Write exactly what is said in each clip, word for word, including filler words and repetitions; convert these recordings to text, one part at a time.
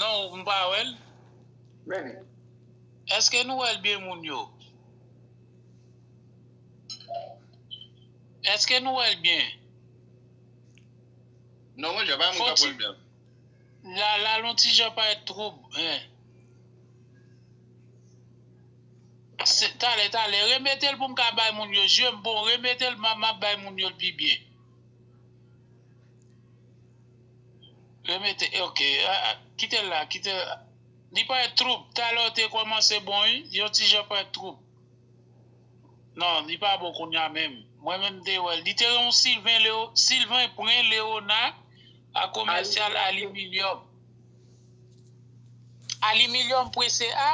Non, m pa wè l. Men li. Èske nou wè l byen, moun yo? Èske nou wè l byen? Non, mwen, jan pa moun k ap wè l byen. La, la, l on ti jan parèt twoub. Hein. Se, talè, talè, remete l pou m ka bay moun yo. Je m bon, remete l, m a, m ap bay moun yo l pi byen. Remete, ok, a, a, kite l la, kite l la. Li parèt twoub. Talè w te kòmanse bon, wi. Yon ti jan parèt twoub. Non, li pa bon kounye a menm. Mwen menm m te wè l. Li te yon Sylvain Leo, Sylvain Pren Leona a Commercial Aluminium. Aluminium pwen C A?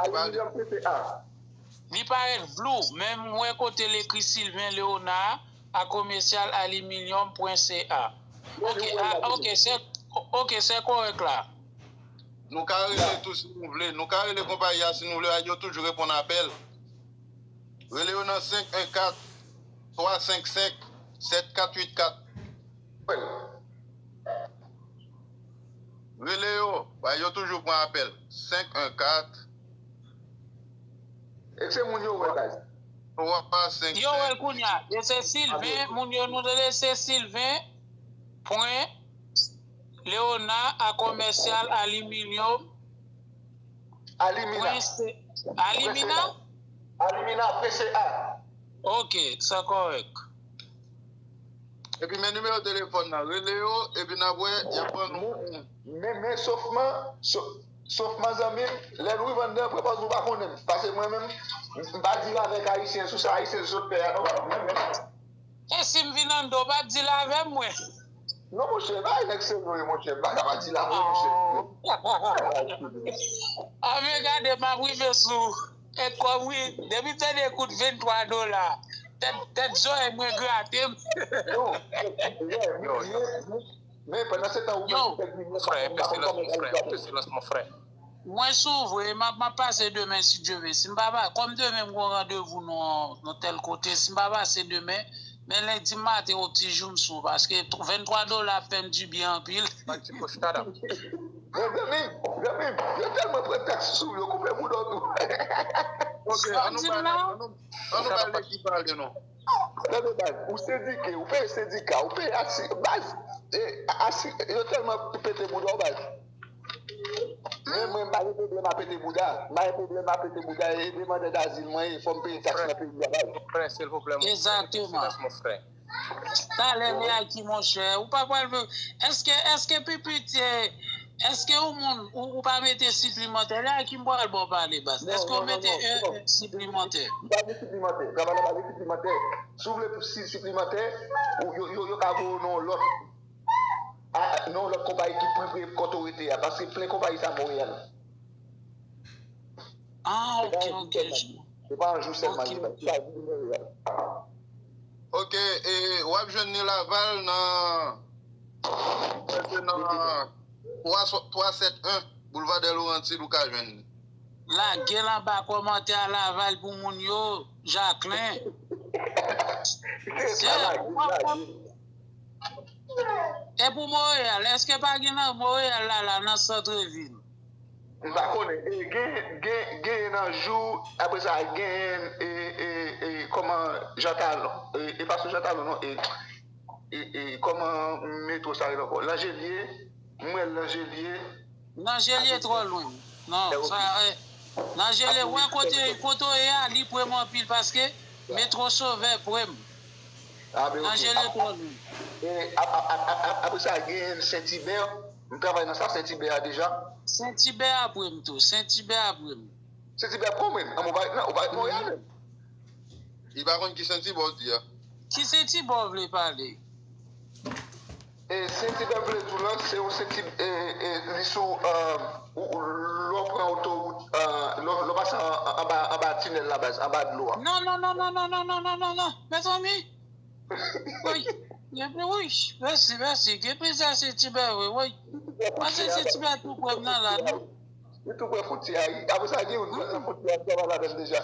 Aluminium pwen C A. Li parèt blue, men m wè kote l ekri Sylvain Leona a Commercial Aluminium pwen C A. Ok, a, ok, se, ok, se kòrèk la. Nou ka rele tou si nou vle. Nou ka rele konpayi a si nou vle, yo toujou reponn apèl. Rele yo nan senk en kat, twa senk senk, sèt kat uit kat. Rele yo, bay yo toujou pran apèl. Senk en kat. E se moun yo wè, baz. Twa senk senk. Yo wè l kounye a. E se Sylvain, moun yo nou rele se Sylvain pwen Leona a Commercial Aluminium. Alimina. Pwen C-, Alimina? Alimina pwen C A. Ok, sa kòrèk. Epi men nimewo telefòn nan, rele yo, epi n ap wè, y ap ban nou. Men, men, men, sofman, so-, sofman zanmi m, lè nou rive anndan, prepòz nou pa konnen m. Paske mwen menm, m pa deal avèk Ayisyen sou sa Ayisyen sot fè a, non, mwen menm. E si m vin anndan, w pa deal avè m, mwen? Non, monchè, bay nèg serye, monchè, m pa ka pa deal avè w, monchè. A, men gade, m ap rive sou. E kòm wi, depi m tande kout venntwa dola, tèt, tèt zòrèy mwen grate m. Non, men pandan se tan ou menm ou fè biznis, frè, fè silans, mon frè, fè silans, mon frè. Mwen sou vre, m ap, m ap pase demen si Dye vle. Si m pa, pa, kòm demen m gon randevou nan, nan tèl kote, si m pa pase demen, men lendi maten o ti jou m sou, paske venntwa dola ap fè m dibyen anpil. Ba ti poch tada. Mezanmi, zanmi m, yo tèlman pran taks sou yo, koupe bouda w tou. Ok, an nou bay, an nou, an nou bay lekip ale non. Tande baz, ou sendike, ou peye sendika, ou peye asi, baz, e, asi, yo tèlman pete bouda w, baz. Men mwen, m pa gen pwoblèm a pete bouda. M pa gen pwoblèm a pete bouda e demandè dazil mwen ye, fò m peye taks nan peyi a, baz. Frè, silvouplè, mon frè. Egzakteman. Silans, mon frè. Talè, men a ki, monchè? Ou pa pral vle. Èske, èske pipit, eh, èske yon moun, ou, ou pa mete siplimantè? Lè a ki m pral ba w pale, baz. Èske w mete en, en siplimantè? M pa gen siplimantè. M pa pale, pa gen siplimantè. Si w vle pou si siplimantè, ou, yo, yo, yo ka voye w nan yon lòt. A, nan yon lòt konpayi ki pi pre kote w rete a, paske plen konpayi sa Monreyal. Ah, ok, ok. Se pa Anjou sèlman li ye, se pa Monreyal. Ok, e w ap jwenn li Laval nan, nan twa, twa sèt en Boulevard des Laurentides, ou ka jwenn li. Lage l anba kòmantè a Laval pou moun yo, Jacquelin. Se, ou pa konn. E pou Monreyal, èske pa gen nan Monreyal la, la, nan santrevil? M pa konnen. E gen, gen, gen nan jou, apre sa, gen, e, e, e, kòman Jean Talon, e, e pa sou Jean Talon, non, e, e, e, kòman metwo sa rele ankò? Lanjelie, m wè Lanjelie. Lanjelie twò lwen. Non, sa, e, Lanjelie, wè kote, kote w ye a, li pre m anpil paske metwo Sovè pre m. Lanjelie twò lwen. E, ap-, ap-, ap-, ap-, ap-, apre sa, gen Sentibè. M travay nan sa Sentibè a deja. Sentibè apre m tou. Sentibè apre m. Sentibè apre w menm. An, ou pa, non, ou pa ret Monreyal menm. Li pa konn ki Sentibè w di a. Ki Sentibè w vle pale? E Sentibè m vle di w lan, se yon Sentibè, e, e, li sou, e, ou, ou, lè w pran otowout, e, lè w, lè w pase an, an, anba, anba tinèl la, baz, anba dlo a. Non, non, non. Mezanmi. Woy. Woy. Mèsi, mèsi. Gen plizyè Sentibè, wi, woy. Panse Sentibè tou pre m nan la, non? Li tou pre fwontyè a, wi. Apre sa, gen youn pral nan fwontyè a, m travay ladan l deja.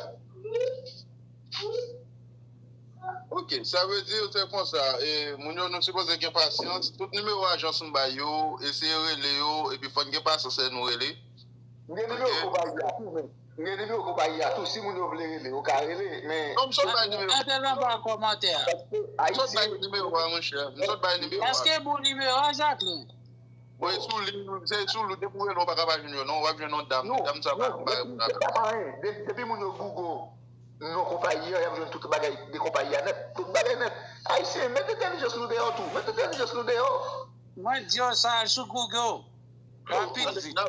Ok, sa vle di se konsa, e, moun yo nou sipoze gen pasyans, tout nimewo ajans nou bay yo, eseye rele yo, epi fò n gen pasyans lè nou rele. M gen nimewo konpayi a tou, men. M gen nimewo konpayi a tou, si moun yo vle rele, yo ka rele, men. Non, m sot bay nimewo. Antre nan ba kòmantè a. M sot bay nimewo a, monchè. M sot bay nimewo a. Èske bon nimewo a, Jacqueline? Bon, e sou li, se sou li, depi w rele, w pa ka pa jwenn yo, non, w ap jwenn yon dam, dam sa pa, pa reponn apèl. Depi moun yo Google non konpayi a, y ap jwenn tout bagay de konpayi a nèt. Tout bagay nèt. Ayisyen, met entèlijans nou deyò tou. Met entèlijans nou deyò. Mwen di yo sa, al sou Google. Rapid vit.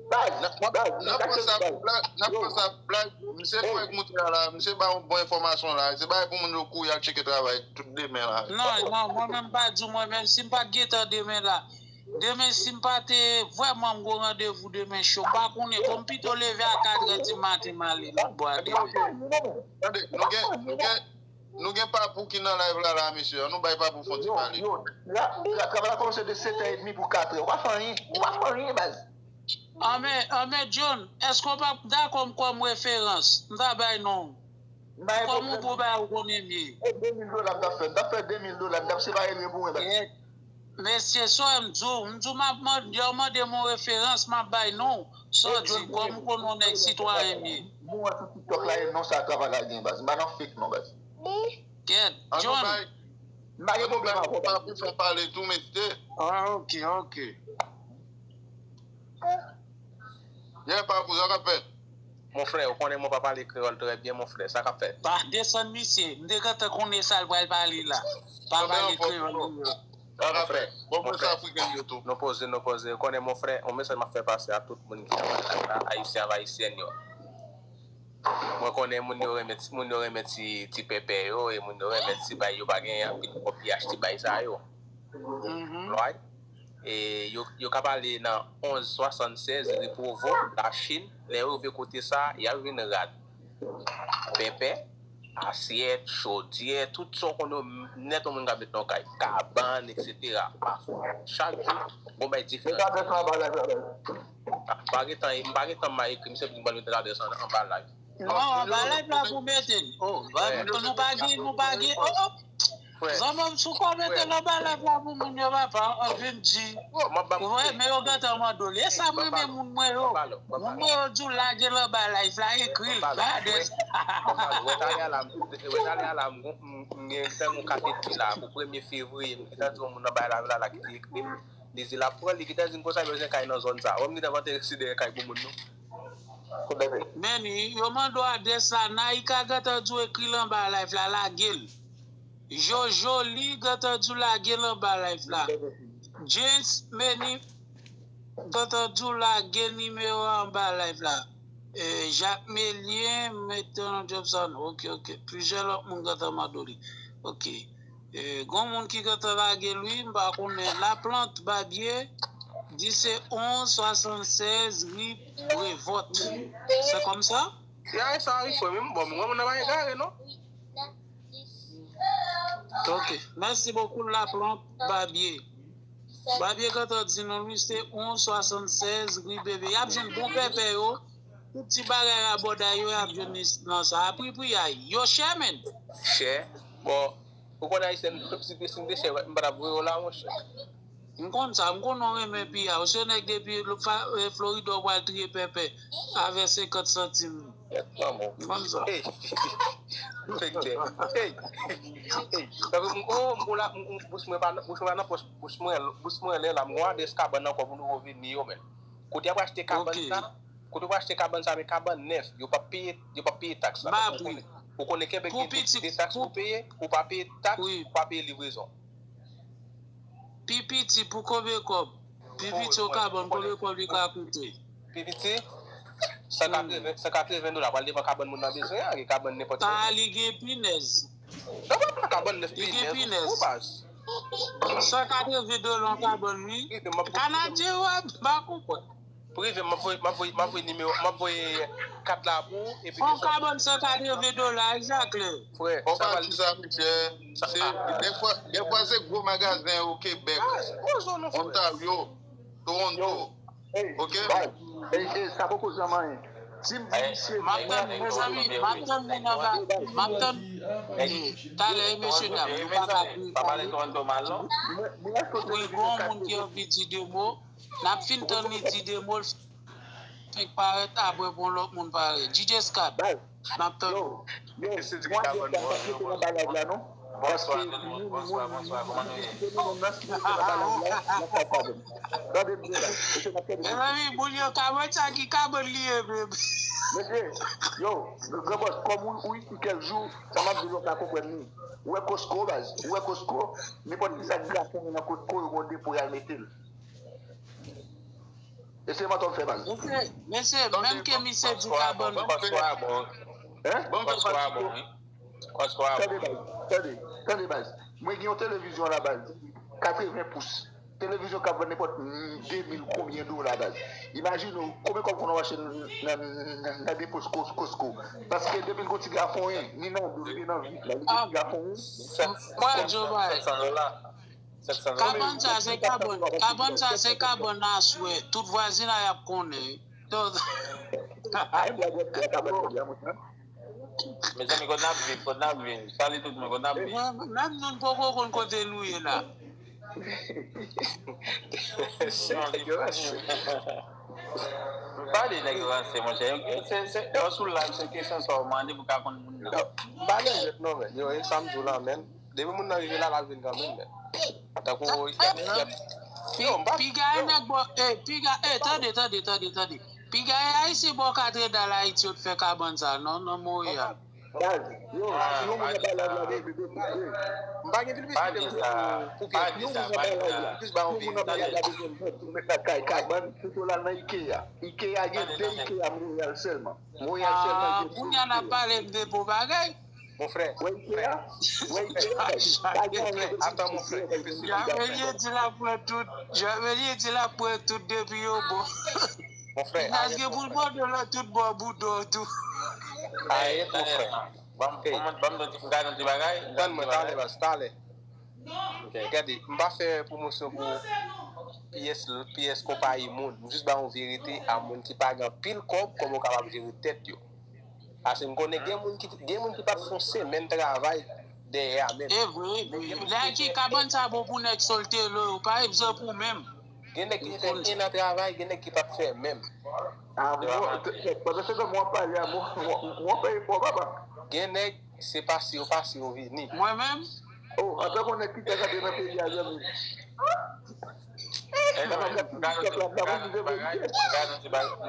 Baz, baz, n ap pran sa pou blag, n ap pran sa pou blag. Misye kwè k moute a la, misye ba yon bon enfòmasyon la. Se bagay pou moun yo kouri al tcheke travay tout demen la. Non, non, mwen menm m pa di w, mwen menm si m pa t gentan demen la. Demen si m pa te vrèman m gon randevou demen cho, m pa konnen, bon m pito leve a katrè di maten m ale lòtbò a demen. Tande, nou gen, nou gen, nou gen Papou ki nan live la la mesye, ann nou bay Papou fon ti pale. Yo, yo, la, la, travay la kòmanse de sèt è edmi pou katrè, ou pa fè anyen, ou pa fè anyen baz. Anmè, anmè John, èske w p ap dakò m kòm referans? M ta bay non w. Kòm ou bon bagay ou konnen m ye. E de mil dola m t ap fè, m t ap fè de mil dola, m t ap separe l pou mwen baz. Mesye, sa m di w, m di w m ap mande, lè w mande m yon referans, m ap bay non w. Sa w di, kòm ou konnen yon nèg sitwayen m ye. Moun an sou TikTok la, e non sa travay la gen baz. M pa nan fake non baz. Kèt, John. M pa gen pwoblèm avè w baz. Papou fè pale tou mesye. Ah, ok, ok. Yeah, Papou, sa k ap fèt? Mon frè, ou konnen mwen pa pale kreyòl trè byen, mon frè. Sa k ap fèt? Pa desann misye. M te gentan konnen sa l pral pale la. Pa pale kreyòl li yo. Sa k ap fèt? Bon, mwen se Afriken yo tou. Nou poze, nou poze. Ou konnen, mon frè, yon mesaj m ap fè pase a tout moun ki nan live la, Ayisyen avè Ayisyèn yo. Mwen konnen moun yo renmen, moun yo renmen ti, ti pèpè yo, e moun yo renmen ti bay yo pa gen anpil kòb piyach ti bay sa yo. Right? E yo, yo ka pale nan onz swasannsèz ri Pwovo, Lachin, lè yo rive kote sa, y ap jwenn rad, pèpè, asyèt, chodyè, tout sa w konn yo nèt yon moun ka met nan kay, kabann, etsetera. Chak jou, gon bay diferan. M pa gen tan, m pa gen tan m a ekri, m senpli m pral met ladrès anba live. Non, anba live la pou mete l. Oh, nou pa gen, nou pa gen, oh, oh. Zanmi m, si w ka mete l anba live la pou moun yo papa, an vin di. Ou wè, men yo gentan mande w li. E sa m renmen moun mwen yo. Moun mwen yo di w lage l anba live la, ekri l. Gade sa. Wè talè a la, m gen fè yon kat ekri la pou premye fevriye, m gentan di yon moun anba live la la ki te ekri m. Li di l ap pran, li gentan di m konsa bezwen kay nan zòn sa. Wè m gentan vante resi dèyè kay pou moun non. Men yo mande w adrès la, Naïka gentan di w ekri l anba live la, lage l. Jojo li gentan di w lage l anba live la. James Meni gentan di w lage nimewo a anba live la. Eh, Jacques Melien, Meteon Jobson, ok, ok. Plizyè lòt moun gentan mande w li. Ok. Eh, gon moun ki gentan lage l wi, m pa konnen. Laplant Babye, di se onz swasannsèz ri Brevòt. Se kòmsa? Ya, e sa wi, frè m, bon, mwen, mwen nan pa egare, non? Ok. Mèsi bokou Laplant Babye. Babye gentan di nou wi, se onz swasannsèz ri Bebe. Y ap jwenn bon pèpè yo. Tout ti bagay rabòday yo, y ap jwenn nan sa. A pri pri a, yo chè, menn. Chè? Bon, ou konn Ayisyen, si te, si m te chè, m pa t ap voye w la, monchè. M konn sa, m konn ou renmen piya. Ou se nèg depi Florida ou pral triye pèpè avè senkant santim. M konn sa. Hey! Fèk dè. Hey! Hey! Tankou m, oh, m la, bous mwen pa nan pòch, bous mwen, bous mwen lè la, m gon adrès kabann ankò pou nou revini yo, men. Kote y ap achte kabann sa? Kote w achte kabann sa, men kabann nèf, yo p ap peye, yo p ap peye taks la. Ou konnen, ou konnen Kebèk gen de, de taks pou peye, ou pa peye taks, ou pa peye livrezon. Pi piti pou konbyen kòb? Pi piti yon kabann, konbyen kòb li ka koute? Pi piti? San katreven, san katreven dola, pral depann kabann moun nan bezwen an, gen kabann nenpòt sa. Sa a li gen pinèz. Sa pa pran kabann nèf pi nèf pou baz. San katreven dola yon kabann wi. Kanadyen wè m pa konprann. Prive m ap voye, m ap voye, m ap voye nimewo, m ap voye kat la pou ou epi. Yon kabann san katreven dola, Jacquelin. Frè, sa pral. Sa misye, se dèfwa, dèfwa se gwo magazen yo Kebèk, Ontario, Toronto. Ok. Sa poko janm anyen. Si m di misye. M ap tann, mezanmi, m ap tann moun anba, m ap tann. Talè, mesye dam, nou pa ka priye. Pa pale Toronto mal, non? Wi, gon moun ki anvi di de mo. N ap fin tann li di de mo, l fenk parèt, apre pou yon lòt moun parèt. D J Scott, n ap tann ou. Yo, yo, mwen, mwen pa kite nan bagay la, non. Bonswa, tout moun. Bonswa, bonswa. Kòman nou ye? Mezanmi, moun yo ka wè sa ki kabann li ye menm. Mesye, yo, granbòs, kòm ou, ou isi kèk jou, sa m ap di w, yo ka konprann li. Ou wè Costco, baz? Ou wè Costco? Nenpòt ki sa k graten nan Costco, yo gon depo y al mete l. E se mantò m fè, baz. Mesye, mesye, menm ke misye di kabann. Hein? Tande, baz. Tande, tande, baz. Mwen gen yon televizyon la, baz. Katreven pous. Televizyon k ap vann nenpòt de mil konbyen dola, baz. Imajine w, konbyen kòb konnen w achte nan, nan, nan depo Cos-, Costco. Paske depi l gon ti grafen, ni nan dlo, ni nan vit la, li gen ti grafen. Mwen, Joe Biden. Kabann sa se kabann, kabann sa se kabann aswè. Tout vwazinay ap konnen. Tout. Mezanmi, kot n ap viv, kot n ap viv. Sali tout moun, kot n ap viv. Menm nou, n poko konn kote nou ye la. Nèg yo ranse. M pa di nèg yo ranse, monchè. Se, se, lè w sou live, se kesyon sa w mande pou ka konn moun nan. M pa nan jwèt non, men. Yo, e sa m di w la, men. Depi moun nan rive la, l ap vin kanmenm, men. Tankou y ap, y ap. Yo, m pa. Piga e nèg bò, e, piga, e, tande, tande, tande, tande. Piga e Ayisyen bò katedral Ayiti yo t fè kabann sa, non, nan Monreyal. Baz, yo, si yon moun nan bay live la, de, de, de, de. M pa gen pil pistol pou, pou, pou pyès. Si yon moun nan bay live la, si yon moun nan bay live la, bezwen mèt, pou mèt la kay, kabann, pito l al nan Ikea. Ikea gen de Ikea Monreyal sèlman. Monreyal sèlman gen de Ikea. Kounye a n ap pale m de bon bagay. Mon frè. Wè Ikea? Wè Ikea? Pa gen anyen. Atann, mon frè. Javelye di l ap pran tout. Javelye di l ap pran tout depi yo bon. Mon frè. Nas gen pou l bòde lòt tout bò bouda w tou. Arèt, mon frè. Ban m, ban m, ban m di, m ka di yon ti bagay. Tann mwen, talè, baz, talè. Gade, m pa fè pwomosyon pou pyès, pyès konpayi moun. M jis ba yon verite a moun ki pa gen anpil kòb, kòman yo kapab jere tèt yo. Paske m konnen gen moun ki, gen moun ki pa t fè yon semèn travay dèyè a menm. E vre, e vre. Lè ki kabann sa bon pou nèg solte lo yo, pa egzanp ou menm. Gen nèg ki te fè en an travay, gen nèg ki pa t fè menm. Ah, bon, pandan se tan mwen ap pale a, mwen, mwen, mwen fè efò, papa. Gen nèg, se pase yo pase, yo vini. Mwen menm? Oh, antanke yon nèg ki fèk antre nan peyi a, zanmi.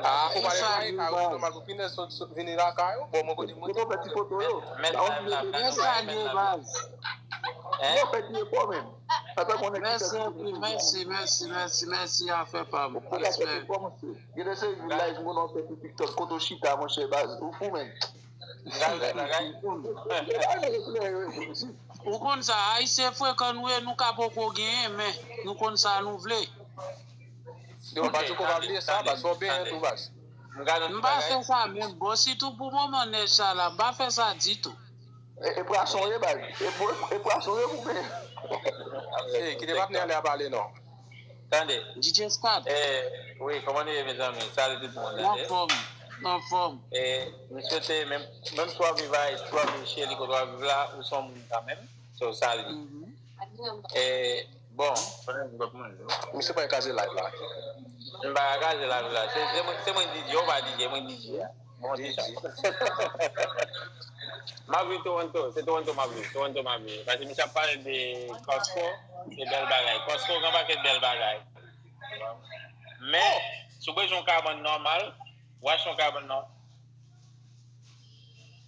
Ah, ou pale kay, kay ou nòmal pou pinèz sot, sot vini lakay ou, bon, mwen kote mwen. Kote w fè ti foto yo? Mèsi anpil, baz. Yo fè ti efò, menm. Antanke yon nèg ki fèk antre nan peyi a. Mèsi, mèsi, mèsi, mèsi, mèsi, afè pa m. Respè. Gen de seri de live moun nan fè sou TikTok, kote w chita, monchè, baz. Ou fou, menm. Ou konn sa, Ayisyen frekan nou ye, nou ka poko genyen, men nou konn sa nou vle. Yo, Patchouko pa bliye sa, baz, fò w benyen tou, baz. M pa fè sa menm, bon, sitou pou moman nèj sa la, m pa fè sa ditou. E, e pwason ye, baz. E pwa-, e pwason ye pou benyen. Ey, kite patnè a pale non. Tande. D J Scott. Eh, wi, kòman nou ye, mezanmi? Salut tout moun, tande. Anfòm, anfòm. Eh, m swete, menm, menm si w ap viv Ayiti, si w ap viv Chili, kote w ap viv la, ou se yon moun kanmenm. So, salut. Eh, bon. Misye pral kraze live la. M pa ka kraze live la. Se, se mwen, se mwen D J, ou pa D J, mwen D J a. Bon, se sa. M ap viv Toronto. Se Toronto m ap viv. Toronto m ap viv. Paske misye ap pale de Costco, se bèl bagay. Costco gen pakèt bèl bagay. Men, si w bezwen yon kabann nòmal, w achte yon kabann nò-,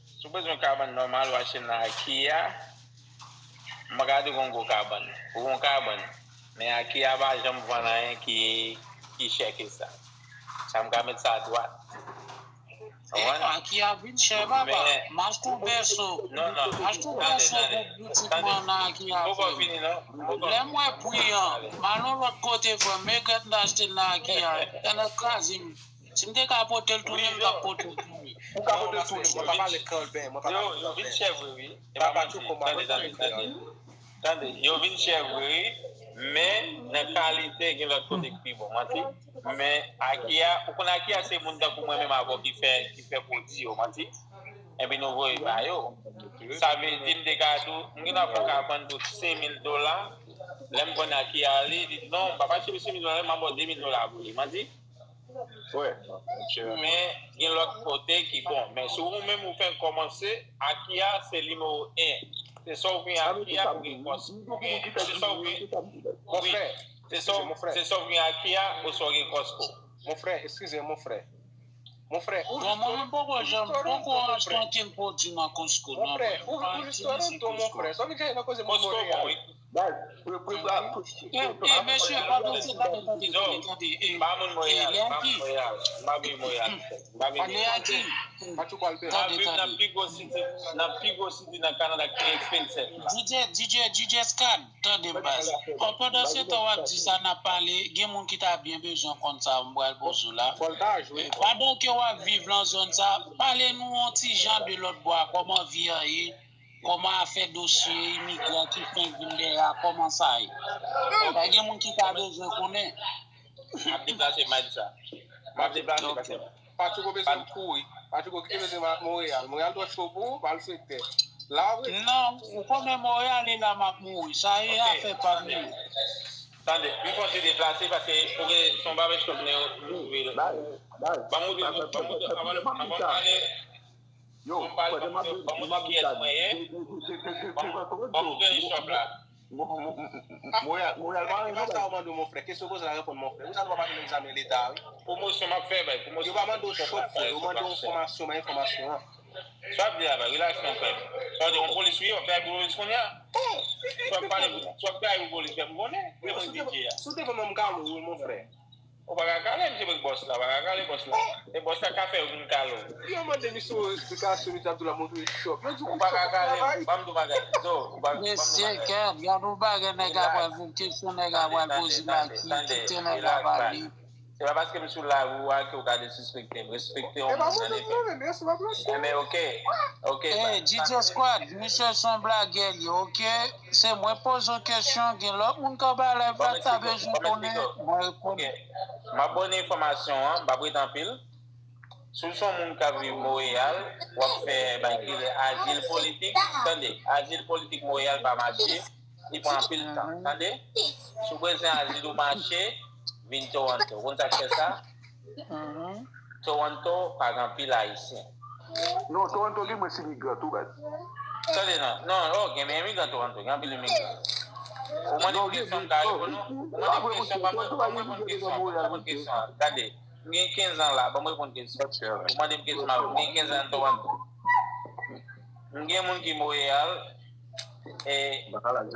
si w bezwen yon kabann nòmal, w achte nan IKEA. M pa ka di w gen yon gwo kabann. Ou gen yon kabann. Men IKEA pa janm vann anyen ki, ki chè ke sa. Sa m ka met sa dwat. Konprann? Aki a vin chè, papa. M achte yon bèso. Non, non. M achte yon bèso pou pitit mwen nan aki a, frè m. Lè m wè pri an, m al yon lòt kote, frè m. Men gèt m t achte l nan aki a. Tèlè kraze m. Si m te ka pote l tounen, m t ap pote l tounen. Ou ka pote l tounen, mwen pa pale kanben, mwen pa pale kanben. Yo, yo vin chè vre, wi. E pa manti. Tande, tande, tande. Tande, yo vin chè vre, wi, men nan kalite gen lòt kote ki pi bon, manti. Men aki a, ou konn aki a se moun tankou mwen menm avè w ki fè, ki fè pwodui yo, manti. Epi nou voye ba yo. Sa vle di m te ka tou, m gen nan fè ka vann pou senk mil dola. Lè m konn a ki ale, li di non, m pa achte pou senk mil dola, m ap ba w de mil dola pou li. Mwen di, men gen lòt kote ki bon. Men si ou menm ou fè kòmanse, Akia se nimewo en. Se sa w gen Akia pou gen kòs. Se sa w gen. Wi. Se sa w gen Akia ou sa w gen Costco. Mon frè, eskize, mon frè. Mon frè, ou jis Toronto, mon frè. Bon, mwen menm poko janm, poko achte ankenn pwodui nan Costco, non. Mon frè, ou jis Toronto, mon frè. Sa w vin fè nan koze moun Montréal. Baz, pre, pre, pre, pre. E, e, mesye, pa panse, tande, tande, tande, tande. E, e, Leaki. Leaki. Tande, tande. DJ, DJ, DJ Scott, tande m baz. Pandan se tan w ap di sa, n ap pale, gen moun ki ta byen bezwen konn sa m pral poze w la. Pandan ke w ap viv lan zòn sa, pale nou yon ti jan de lòt bò a, kòman vi an ye, kòman afè dosye imigran ki fenk vin dèyè a, kòman sa ye. Gen moun ki ta bezwen konnen. M ap deplase, m a di sa. M ap deplase, paske Patiko bezwen kouri. Patiko kite bezwen Montréal. Montréal twò cho pou ou, pa al fete. La, wi. Non, ou konnen Montréal e la m ap mouri. Sa e afè pa m li. Tande, m fè yon ti deplase paske pou gen son babay chòp nan yon vil. Ban m moute, ban m moute, avan, avan m pale. Yo, ban m pale, ban m moute, ban m moute kiyès mwen ye. Ban m moute nan chòp la. Montréal, Montréal pa renmen sa ou mande mon frè. Kesyon poze la reponn mon frè. Ou sa nou pa pase nan egzamen leta wi. Pwomosyon m ap fè bay, pwomosyon. Yo pa mande w chòp frè, yo mande w enfòmasyon, bay enfòmasyon an. Sa ap di la bay, relasyon frè. Sa w di yon polis wi, w ap travay pou polis kounye a. Si w ap pale pou, si w ap travay pou polis fè m konnen. Ki moun DJ a? Si w te vle m kale w wi mon frè. Ou pa ka kale m, se bòs la, ou pa ka kale bòs la. E bòs la ka fè yo vin kale w. Yo mande misye yon esplikasyon, misye ap di w l ap montre chòp. Yo di w ou pa ka kale m, ban m di w bagay. Zo, ou pa, ban m di w bagay. Mesye, kèt, gad yon bagay nèg la pral vin kesyon, nèg la pral poze la ki kite nèg la pale. Se pa paske m sou live ou a ke w ka derespekte m. Respekte yon moun nan defen. Enben, oke. Oke. Hey, DJ Squad, misye se yon blagè li, oke? Se mwen poze w kesyon, gen lòt moun k anba live la ki ta bezwen konnen, mwen reponn. M ap ba w enfòmasyon an, m p ap rete anpil. Si w se yon moun k ap viv Montréal, w ap fè bay ki rele azil politik, tande, azil politik Montréal pa mache, li pran anpil tan, tande. Si w bezwen azil ou mache, vin Toronto. Ou konn sa k fè sa? Toronto pa gen anpil Ayisyen. Non, Toronto gen mwens imigran tou, baz. Tande non, non, oh, gen imigran Toronto, gen anpil imigran. Ou mande m kesyon, m ka reponn ou. Ou mande m kesyon, ban mwen, ban mwen reponn kesyon, ban mwen reponn kesyon. Gade, m gen kenz an la, ban mwen reponn kesyon. Ou mande m kesyon, m gen kenz an nan Toronto. M gen moun ki Montréal, e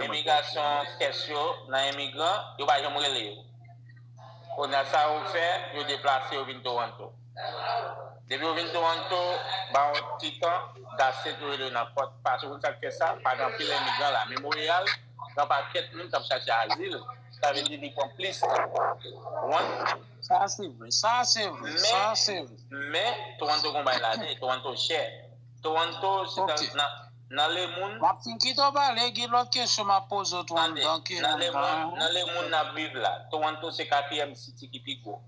imigrasyon kès yo nan imigran, yo pa janm rele yo. Kounye a sa yo fè, yo deplase, yo vin Toronto. Depi yo vin Toronto, ba yon ti tan, that's it, yo rele yo nan pòt. Paske ou konn sa k fè sa, pa gen anpil imigran la. Men Montréal, gen pakèt moun k ap chache azil, sa vle di li pran plis tan. Ou konprann? Sa se vre, sa se vre, sa se vre. Men, Toronto gon bagay ladan, Toronto chè. Toronto, se nan, nan, nan lemonn. M ap fin kite w pale, gen lòt kesyon m ap poze w tou anndan ke nan lemonn, nan lemonn n ap viv la. Toronto se katriyèm city ki pi gwo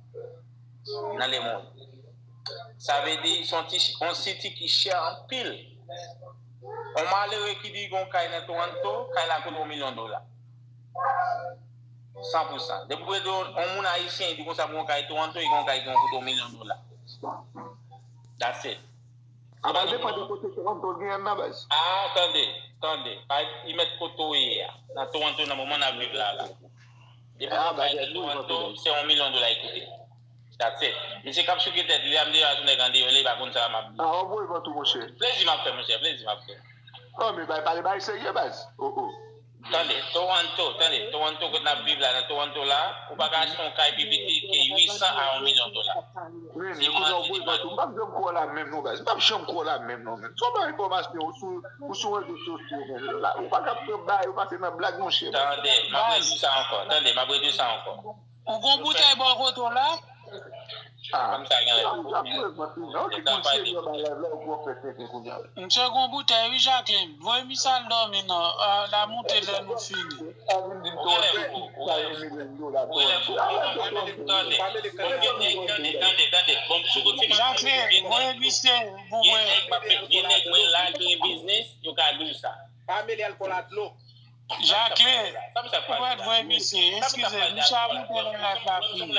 nan lemonn. Sa vle di, se yon ti, yon city ki chè anpil. Yon malere ki di gon kay nan Toronto, kay la koute yon milyon dola. San pou san. Depi w ede yon moun ayisyen, li di konsa pou yon kay Toronto, li gen yon kay ki koute yon milyon dola. That's it. Sa depann de kote Toronto genyen nan, baz. Ah, tande, tande. Pa li mèt kote w ye a. Nan Toronto, nan moman n ap viv la, la. Depi w gen yon kay nan Toronto, se yon milyon dola li koute. That's it. Misye k ap souke tèt li a, m deja sou nèg andeyò, li pa konn sa m ap di. Ah, w ap voye vant ou, monchè. Plezi m ap fè, monchè, plezi m ap fè. Oh, men bay, pale bay serye, baz. Oh, oh. Tande, Toronto, tande, Toronto kote n ap viv la, nan Toronto la, ou pa ka achte yon kay pi piti ke uit san a yon milyon dola. Men, men, kounye a w voye vant ou, m p ap janm kwè w la menm non, baz. M p ap janm kwè w la menm non, menm. Son bagay enfòmasyon, ou sou, ou sou rezo sosyo, menm. La, ou pa ka pran bagay, ou pase nan blag, monchè. Tande, m ap redwi sa ankò, tande, m ap redwi sa ankò. Ou gon boutèy bò kote w la? Kòm sa gen lè. Misye gon boutèy wi, Jacqueline. Voye misye al dòmi non. Ah, l a moute lè nou fini. Ou genlè fou, ou genlè fou. Ou genlè fou. Tande, tande, tande, tande. Bon, sou kote m ap di, Jacqueline, voye misye pou mwen. Gen nèg mwen la ki gen biznis, yo ka di w sa. Pa mele alkòl a dlo. Jacqueline, ou pa t voye misye, eskize, misye ap moute nan laj la fini.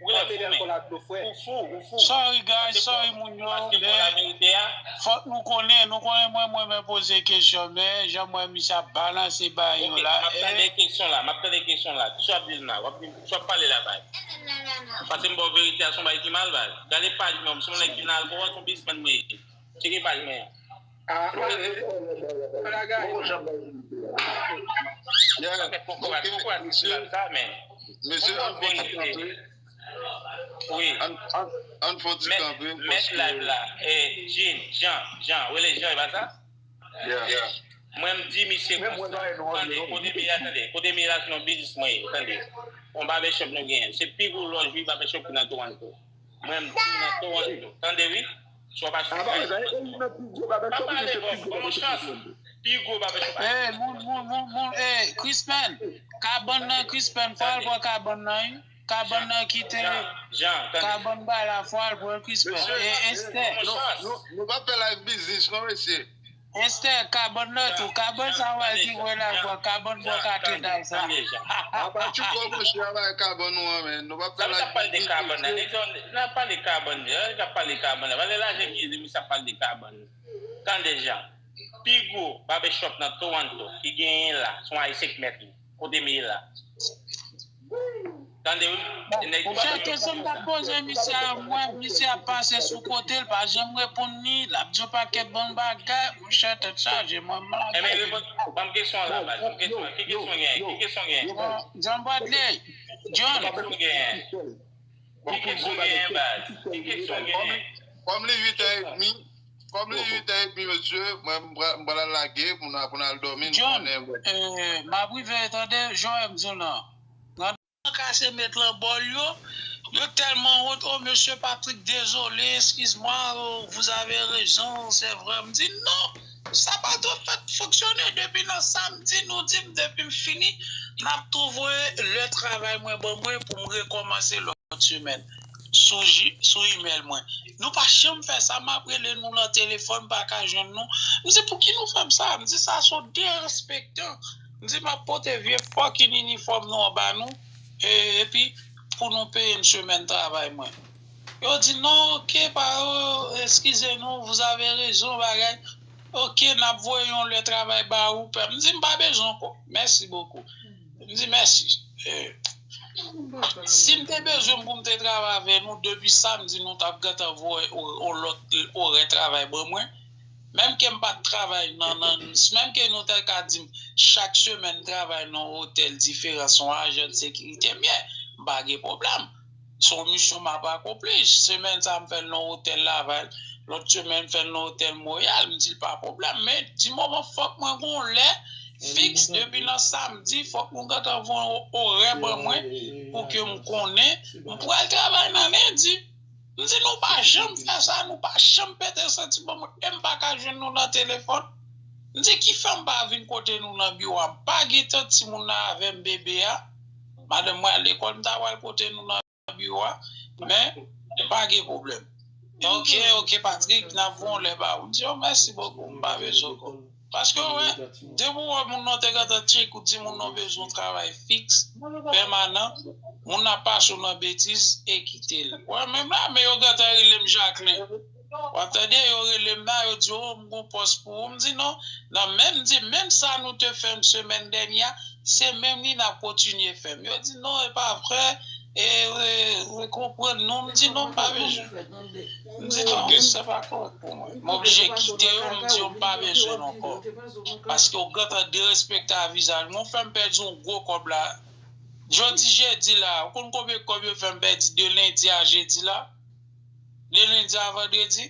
Pa mele alkòl a dlo, frè. Sorry guys, sorry moun yo, men fòk nou konnen, nou konnen mwen, mwen, mwen poze kesyon, men jan mwen misye ap balanse bagay yo la. M ap tande kesyon la, m ap tande kesyon la. Kisa w ap di m la? W ap di m, kisa w ap pale la, bay? Pase m ba w verite a, se yon bagay ki mal, bay. Gade paj mwen, se yon nèg ki nan alkòl, se yon biznismann mwen ye. Tcheke paj mwen an. Ah, ah, eh, eh, bagay. Mesye, ann fè ti kanpe. Wi. Ann, ann, ann fè ti kanpe. Mèt live la. Eh, Jean, Jean, Jean, rele Jean, e pa sa? Mwen, m di misye konsa. Tande, kote m ye a, tande. Kote m ye la, se yon biznis mwen ye, tande. Yon barbershop nou genyen. Se pi gwo lòj, wi, barbershop ki nan Toronto. Mwen, m di nan Toronto. Tande, wi. Si w ap achte kay, pa pale fò, ban m yon chans. Pi gwo barbershop. Eh, moun, moun, moun, moun, eh, Crispin. Kabann nan, Crispin, fò al pran kabann nan, wi. Kabann nan kite, kabann ba la, fò al pran Crispin. Eh, Esther. Nou, nou, nou pa fè live biznis, non, mesye. Esther, kabann nan tou. Kabann sa w wè ki wè la, kabann bò katedral sa. Apa tchouko, monchè, a bay kabann ou an, men. Nou pa fè live biznis, mesye. N ap pale kabann nan. Nèg yo, n ap pale kabann nan. Nèg ap pale kabann nan. Valè lajan ki di misye ap pale de kabann. Tande Jean. Pi gwo barbershop nan Toronto ki genyen la, se yon ayisyen ki mèt li. Kote m ye la. Tande wi. E nèg ki pa... Monchè, kesyon m t ap poze misye a, mwen, misye ap pase sou kote l, pa janm reponn li, l ap di yon pakèt bon bagay, monchè, tèt chaje, mwen, m lage. Enben, reponn, ban m kesyon an la, baz. Ban m kesyon an. Ki kesyon genyen? Ki kesyon genyen? Bon, John Bradley, John. Ki kesyon genyen? Ki kesyon genyen, baz? Ki kesyon genyen? Kòm li uit è edmi, kòm li uit è edmi, mesye, mwen, m pral, m pral al lage pou n, pou n al dòmi, nou konnen. John, euh, m ap rive, tande, jan w di w lan. Nan kase met lan bòl yo, yo tèlman wont, oh, monsieur Patrick, désolé, excuse-moi, oh, vous avez raison, c'est vrai. M di, non, ça pas trop fait fonctionner. Depi nan samdi, nou di m, depi m fini, n ap tou voye lè travay mwen ban mwen pou m rekòmanse lòt semèn sou, sou email mwen. Nou pa janm fè sa, m ap rele nou nan telefòn, m pa ka jwenn nou. M di, pouki nou fè m sa? M di, sa se yon derespektan. M di, m ap pote vye fucking inifòm nou anba nou, e, epi pou nou peye m semèn travay mwen. Yo di, non, ok, pa, eskize nou, vous avez raison, bagay. Ok, n ap voye yon lè travay ba ou, pè. M di, m pa bezwen ankò. Merci beaucoup. M di mèsi. Eh, si m te bezwen m pou m te travay avè nou depi samdi, nou t ap gentan voye o- yon lòt orè travay ban mwen. Menm ke m pa t travay nan, nan, menm ke nou te ka di m chak semèn m travay nan yon otèl diferan, se yon ajan de sekirite m ye, m pa gen pwoblèm. Se yon misyon m ap akonpli. Semèn sa a, m fè l nan otèl Laval. Lòt semèn, m fè l nan otèl Montréal. M di l pa pwoblèm. Men, di moman fòk mwen gen yon lè fiks depi nan samdi, fòk nou gentan voye yon orè ban mwen pou ke m konnen m pral travay nan lendi. M di, nou pa janm fè sa, nou pa janm pete santi ban mwen. E m pa ka jwenn nou nan telefòn. M di, ki fè m pa vin kote nou nan biwo a? M pa gen tan timoun nan avè m, bebe a. Madanm mwen al lekòl, m ta pral kote nou nan biwo a. Men, pa gen pwoblèm. Ok, ok, Patrick, n ap voye yon lè ba ou. M di, oh, mèsi bokou, m pa bezwen ankò. Paske, wè, depi w wè moun nan te gentan tcheke ou, di moun nan bezwen yon travay fiks, pèmanan, moun nan pase w nan betiz e kite l. Wè, menm la, men yo gentan rele m Jacqueline. W ap tande, yo rele m la, yo di, oh, m gon pòs pou ou. M di, non, nan menm, di, menm sa nou te fè m semèn dènye a, se menm li n ap kontinye fè m. Yo di, non, e pa vrè, e, e, e konprann nou. M di, non, m pa bezwen. M di, non, se pa kòrèk pou mwen. M oblije kite yo, m di yo m pa bezwen nou ankò. Paske w gentan derespekte a vizaj mwen, w fè m pèdi yon gwo kòb la. Jodi jedi la, ou konn konbyen kòb yo fè m pèdi de lendi a jedi la? De lendi a vandredi?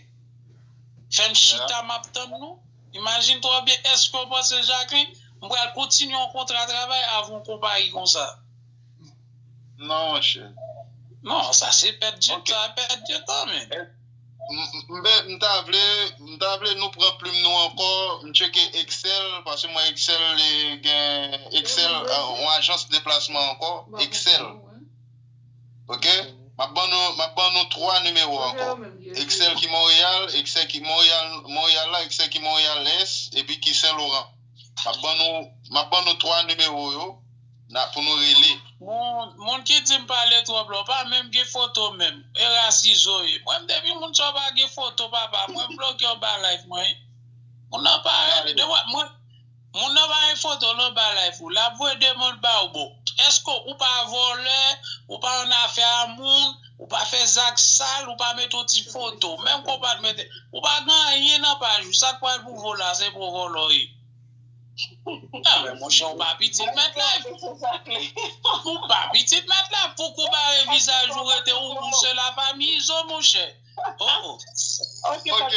Fè m chita, m ap tann nou. Imajine twa byen, èske w panse, Jacqueline, m pral kontinye yon kontra travay avè yon konpayi konsa? Non, monchè. Non, sa se pèdi tan, pèdi tan, men. M ta vle, m ta vle nou pran plim nou ankò, m tcheke Excel, paske mwen Excel li gen Excel, yon ajans deplasman ankò, Excel. Ok? M ap ban nou, m ap ban nou twa nimewo ankò. Excel ki Montréal, Excel ki Montréal, Montréal la, Excel ki Montréal Est, epi ki Saint Laurent. M ap ban nou, m ap ban nou twa nimewo yo. N a pou nou rele. Moun, moun ki di m pale twòp la, ou pa menm gen foto menm. E rasizo ye. Mwen m depi moun sa pa gen foto papa, mwen m bloke w ba live mwen. Moun nan pa mwen, moun nan pa gen foto l anba live ou. L ap voye demann ba ou bon. Èske ou pa vòlè, ou pa annafè a moun, ou pa fè zak sal, ou pa mete yon ti foto. Menm ke w pa t mete, ou pa gen anyen nan paj ou. Sa k pral pou vo la, se pou vòlò ye. Ah, men monchè, ou pa pitit mèt la. Ou pa pitit mèt la. Pou koubare vizaj ou rete ou, ou se lafanmi Izo, monchè. Oh. Ok, ok.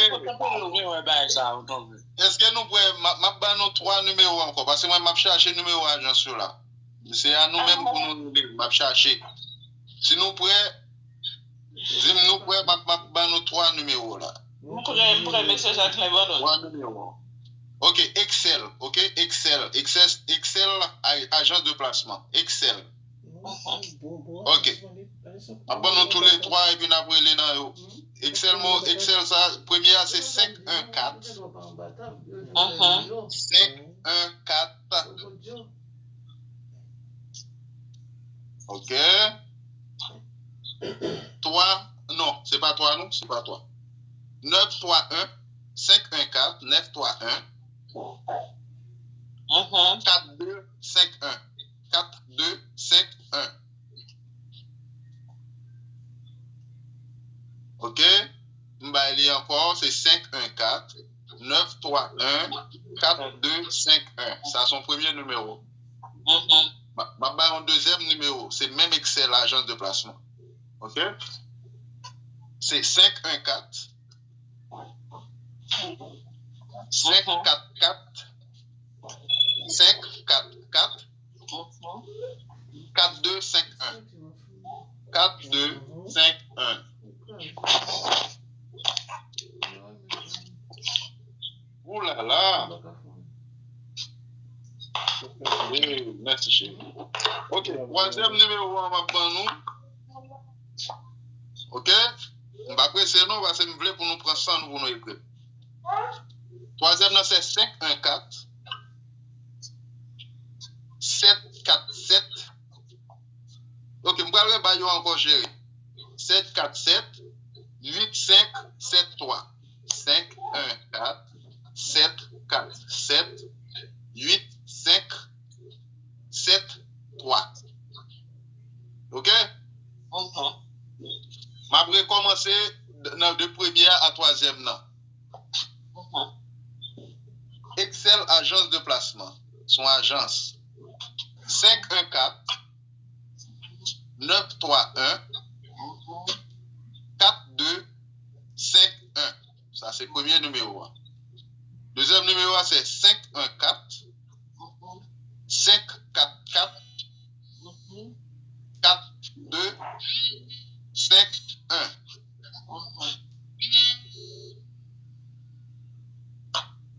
Mwen wè bagay sa, ou tonbe. Èske nou prè? M ap ba nou twa nimewo ankò. Paske mwen, m ap chache nimewo ajans yo la. Se a nou menm pou nou rele. M ap chache. Si nou prè, di m nou prè, m ap, m ap ba nou twa nimewo la. M prè, m prè, mesye Jacquelin, ban nou. Twa nimewo. Ok, Excel, ok, Excel, Excel, Excel, ajans deplasman, Excel. Ok. M ap ban nou tou le twa epi n ap rele nan yo. Excel, mo, Excel sa, premye a se senk en kat. Senk en kat. Ok. Twa, non, se pa twa non, se pa twa. Nèf twa en, senk en kat, nèf twa en, kat de senk en, kat de senk en. Ok? M bay li ankò, se senk en kat, nèf twa en, kat de senk en. Sa se yon premye nimewo. M ap bay yon dezyèm nimewo. Se menm Excel ajans deplasman. Ok? Se senk en kat, senk kat kat, senk kat kat, kat de senk en. Kat de senk en. Oulala. Mèsi cheri. Ok, twazyèm nimewo a m ap ban nou. Ok? M pa prese non, paske m vle pou nou pran san nou pou nou ekri. Twazyèm nan se senk en kat, sèt kat sèt. Ok, m pral rebay yo ankò cheri. Sèt kat sèt, uit senk sèt twa. Senk en kat, sèt kat sèt, uit senk sèt twa. Ok? M ap rekòmanse nan de premye a twazyèm nan. Excel ajans deplasman. Se yon ajans. Senk en kat, nèf twa en, kat de senk en. Sa se premye nimewo a. Dezyèm nimewo a se senk en kat, senk kat kat, kat de senk en.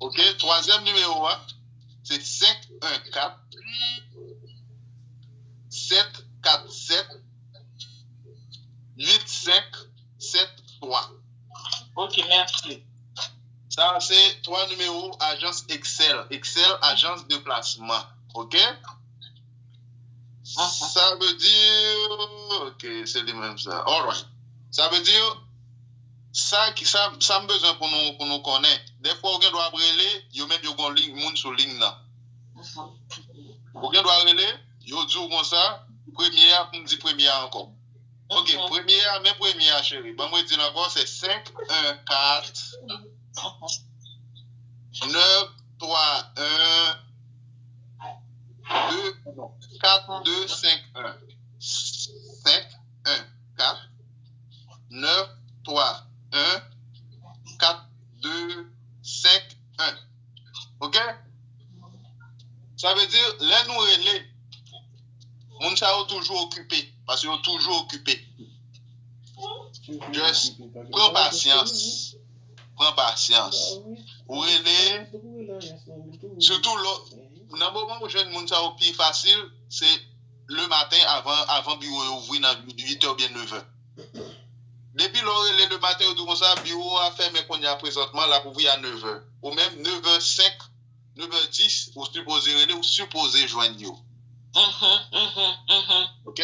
Ok, twazyèm nimewo a se senk en kat, sèt kat sèt, uit senk sèt twa. Ok, mèsi. Sa se twa nimewo ajans Excel. Excel, ajans deplasman. Ok? Sa vle di, ok, se li menm sa. Alright. Sa vle di, sa, sa, sa m bezwen pou nou, pou nou konnen. Dèfwa, ou gen dwa ap rele, yo menm yo gen yon moun sou liy nan. Ou gen dwa rele, yo di w konsa, premye a, pou m di premye a ankò. Ok, premye a, men premye a, cheri. Ban mwen di l ankò, se senk en kat, nèf twa en, de, non, kat de senk en. Senk en kat, nèf twa en, kat de senk en. Ok? Sa vle di, lè nou rele, moun sa yo toujou okipe, paske yo toujou okipe. Just pran pasyans. Pran pasyans. Ou rele, sitou lè, nan moman ou jwenn moun sa yo pi fasil, se le maten avan, avan biwo yo ouvri nan uit è oubyen nèf è. Depi lè w rele le maten, yo di w konsa, biwo a fèmen kounye a prezantman, l ap ouvri a nèf è. Ou menm, nèf è senk, nèf è dis, ou sipoze rele, ou sipoze jwenn yo. Mhm, mhm, mhm. Ok?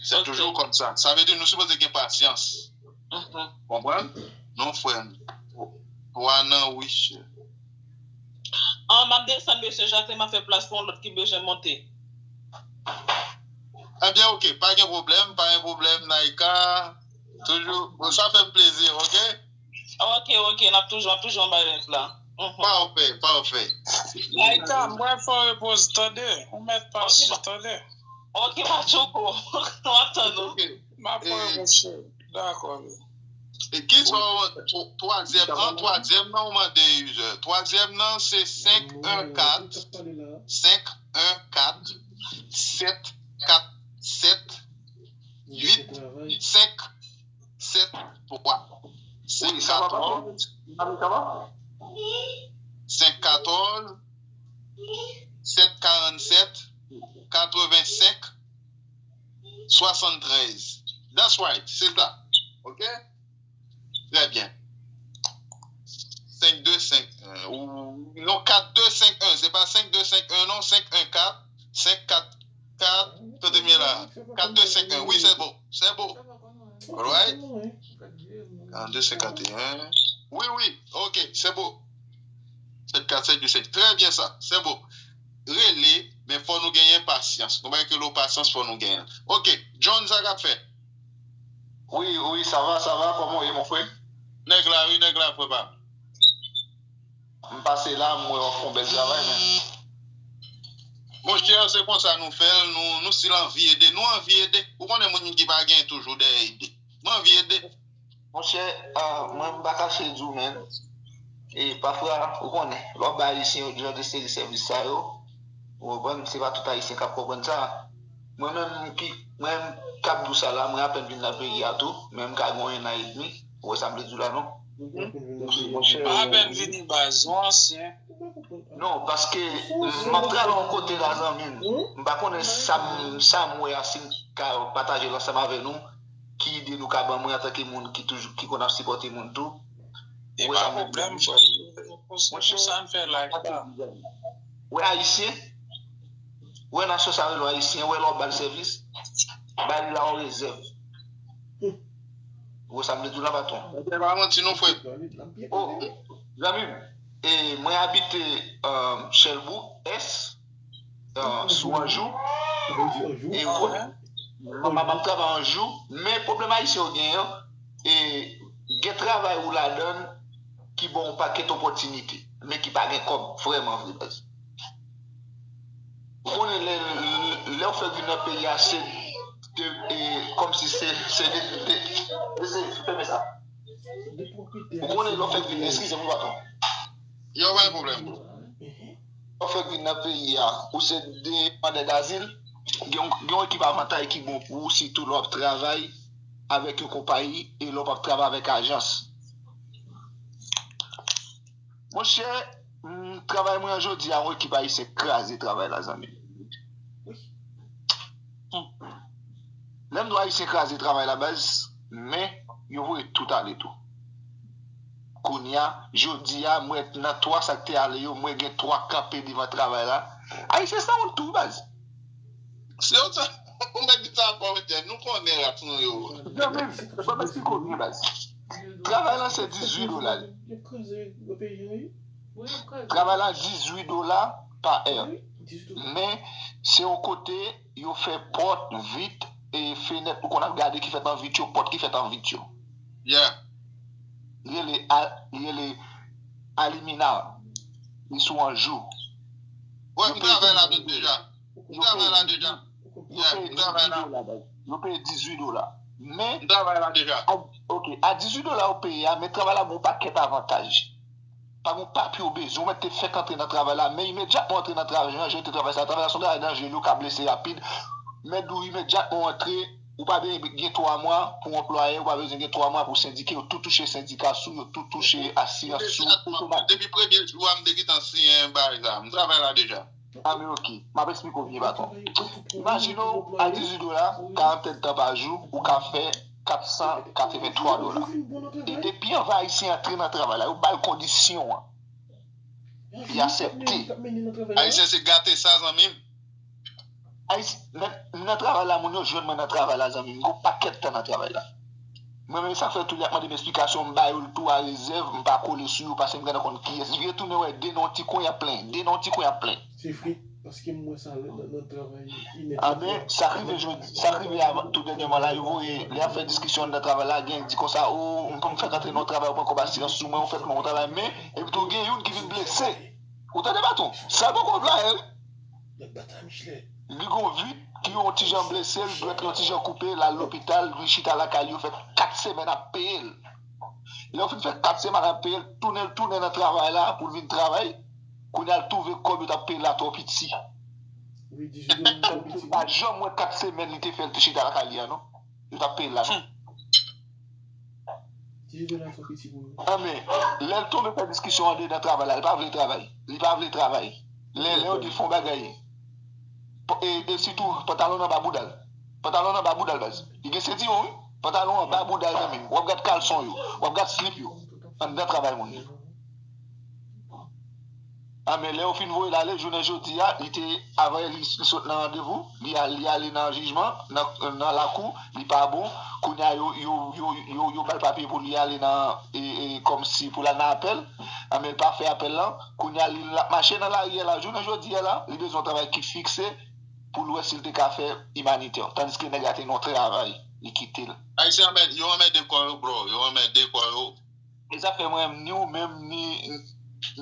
Se toujou konsa. Sa vle di nou sipoze gen pasyans. Mhm. Konprann? Non, frè m. Twa nan wi. An, m ap desann, mesye Jacqueline, m ap fè plas pou yon lòt ki bezwen monte. Ebyen, ok, pa gen pwoblèm, pa gen pwoblèm, Naïka. Toujou, bon, sa fè m plezi, ok? Ok, ok, n ap toujou, n ap toujou anba lèv la. Mhm. Pafè, pafè. Naïka, mwen fè w repoze, tande. Ou mèt pase, tande. Ok, Patchouko, w ap tann ou. Ok. M ap pran yon chè. Dakò, wi. E ki sa w, twazyèm an, twazyèm nan ou mande user. Twazyèm nan se senk en kat, senk en kat, sèt kat sèt, uit senk sèt twa. Senk katòz, senk katòz, sèt karannsèt, katrevensenk, swasanntrèz. That's right, se sa. Ok? Trè byen. Senk de senk en. Ou, non, kat de senk en. Se pa senk de senk en, non. Senk en kat, senk kat kat. Tande byen la. Kat de senk en. Wi, se bon. Se bon. Alright? Kat de senk en. Wi, wi. Ok, se bon. Sèt kat sèt de sèt. Trè byen sa. Se bon. Rele, men fò nou genyen pasyans. Nou bay ke lo pasyans, fò nou genyen. Ok, John, sa k ap fè? Wi, wi, sa va, sa va, kòman w ye, mon frè? Nèg la, wi, nèg la, frè pa m. M pase la, m wè w ap fè yon bèl travay, men. Monchè, se konsa nou fè l, nou, nou still anvi ede. Nou anvi ede. Ou konnen moun ki pa gen toujou dèyè ede. M anvi ede. Monchè, ah, mwen m pa kache di w, men. E pafwa, ou konnen, lè w ap bay Ayisyen yo jan de seri sèvis sa yo, ou konprann, se pa tout Ayisyen k ap konprann sa. Mwen menm ki, mwen menm k ap di w sa la, mwen apèn vin nan peyi a tou, men m ka gen yon an edmi, ou wè sa m vle di w la, non? Monchè, m apèn vini baz, yon ansyen. Non, paske m ap travay yon kote la, zanmi m. M pa konnen sa m, sa m wè a, si m ka pataje l ansanm avè nou, ki ide nou ka ban mwen antanke moun ki toujou, ki konn ap sipòte moun tou. E pa pwoblèm, frè m. Monchè, pou sa n fè live la. Wè Ayisyen, wè nasyon sa rele Ayisyen, wè lè w ba l sèvis, ba li la yon rezèv. Ou wè sa m vle di w la, patwon? Monchè, pa manti non, frè. Oh, zanmi m, e mwen abite, um, Sherbrooke Est, uh, sou Anjou. E ou konnen, m, m, m ap travay Anjou, men pwoblèm Ayisyen yo genyen an, e gen travay ou ladan l ki ba w yon pakèt opòtinite, men ki pa gen kòb vrèman vre, baz. Ou konnen lè, lè, lè w fèk vin nan peyi a, se de, e, kòmsi se, se de, de, de, se, fèmen sa. Ou konnen lè w fèk vin, eskize m, patwon. Yo, pa gen pwoblèm. Lè w fèk vin nan peyi a, ou se demandè dazil, gen yon, gen yon ekip avantay ki bon pou ou, sitou lè w ap travay avèk yon konpayi e lè w p ap travay avèk ajans. Monchè, m, travay mwen an jodi a, yon ekip ayisyen kraze travay la, zanmi m. Hmm. Lè m di w ayisyen kraze travay la, baz, men yo voye tout ale tou. Kounye a, jodi a, mwen nan twa sa k te ale yo, mwen gen twa kanpe devan travay la. Ayisyen sanwont tou, baz. Se yo sa, ou mèt di sa ankò, monchè, nou konnen rat nou yo. Zanmi m, ban m esplike w byen, baz. Travay la se dizuit dola. Travay la dizuit dola pa è. Men, se yon kote yo fè pòt, vit, e fenèt, ou konn ap gade ki fèt an vit yo, pòt ki fèt an vit yo. Yeah. Li rele a-, li rele Alimina. Li sou Anjou. Wè, m travay la deja. M travay la deja. Yo peye dizuit dola, baz. Yo peye dizuit dola. Men, m travay la deja. A, ok, a dizuit dola yo peye a, men travay la gen yon pakèt avantaj. Pa gen yon papye w bezwen, ou mèt te fèk antre nan travay la, men imedyatman w antre nan travay, jan yo te travay sa, travay la se yon travay danjere, ou ka blese rapid, men di w imedyatman w antre, Ou pa bezwen gen twa mwa pou anplwaye, ou pa bezwen gen twa mwa pou sendike, yo tou touche sendika sou, yo tou touche asirans sou, otomatik. Depi premye jou a, m te gentan siyen bagay sa. M travay la deja. Ah, men ok. M ap eksplike w byen, patwon. Imajine w, a dizuit dola, karant èdtan pa jou, ou ka fè kat san katrevenntwa dola. E depi anvan Ayisyen antre nan travay la, yo ba l kondisyon an. Li aksepte. Ayisyen se gate sa, zanmi m. Ayisyen, nan, nan travay la, moun yo jwenn mwen nan travay la, zanmi m. M gen yon pakèt tan nan travay la. Mwen menm, sa fè tou lè y ap mande m esplikasyon, m ba yo l tou a rezèv, m pa kole sou yo, paske m gentan konn kiyès. Li vire tounen wè de non ti kwen y ap plenyen, de non ti kwen y ap plenyen. Se vre, paske m wè sa nan, nan travay inèt. Anben, sa k rive jodi, sa k rive avan, tou dènyèman la, yo voye, lè y ap fè diskisyon anndan travay la, gen di konsa, o, m fèk antre nan yon travay, ou pran kòb asirans sou mwen, ou fèk nan yon travay, men, epi tou gen youn ki vin blese. Ou tande, patwon? Sa poko anplwaye, wi. Li gon vit ki yon ti jan blese l, dwèt li yon ti jan koupe, l al lopital, li chita lakay li, yo fè kat semèn ap peye l. Lè yo fin fè kat semèn ap peye l, tounen l tounen nan travay la pou l vin travay, kounye a l twouve kòb yo t ap peye l la twò piti. Li pa janm wè kat semèn li te fè l te chita lakay li a non. Yo t ap peye l la non. Anben, lè l tonbe fè diskisyon andedan travay la, li pa vle travay. Li pa vle travay. Lè, lè yo di l fè yon bagay, e, e sitou, pantalon nan ba bouda l. Pantalon nan ba bouda l, baz. Li gen sentiwon, wi. Pantalon an ba bouda l, zanmi m. W ap gad kalson yo. W ap gad slip yo. Anndan travay moun yo. Anben, lè yo fin voye l ale, jounen jodi a, li te, avan li, li sot nan randevou, li al, li ale nan jijman, nan, nan lakou, li pa bon. Kounye a, yo, yo, yo, yo, yo ba l papye pou li ale nan, e, e, kòmsi pou l al nan apèl. Anben, l pa fè apèl lan. Kounye a, li, l ap mache nan lari a la, jounen jodi a la, li bezwen yon travay ki fikse pou l wè si l te ka fè imanitè. Tandiske nèg la te nan yon travay, li kite l. Ayisyen anmède, yo anmède kò yo, bro. Yo anmède kò yo. E sa fè mwen, ni ou menm, ni,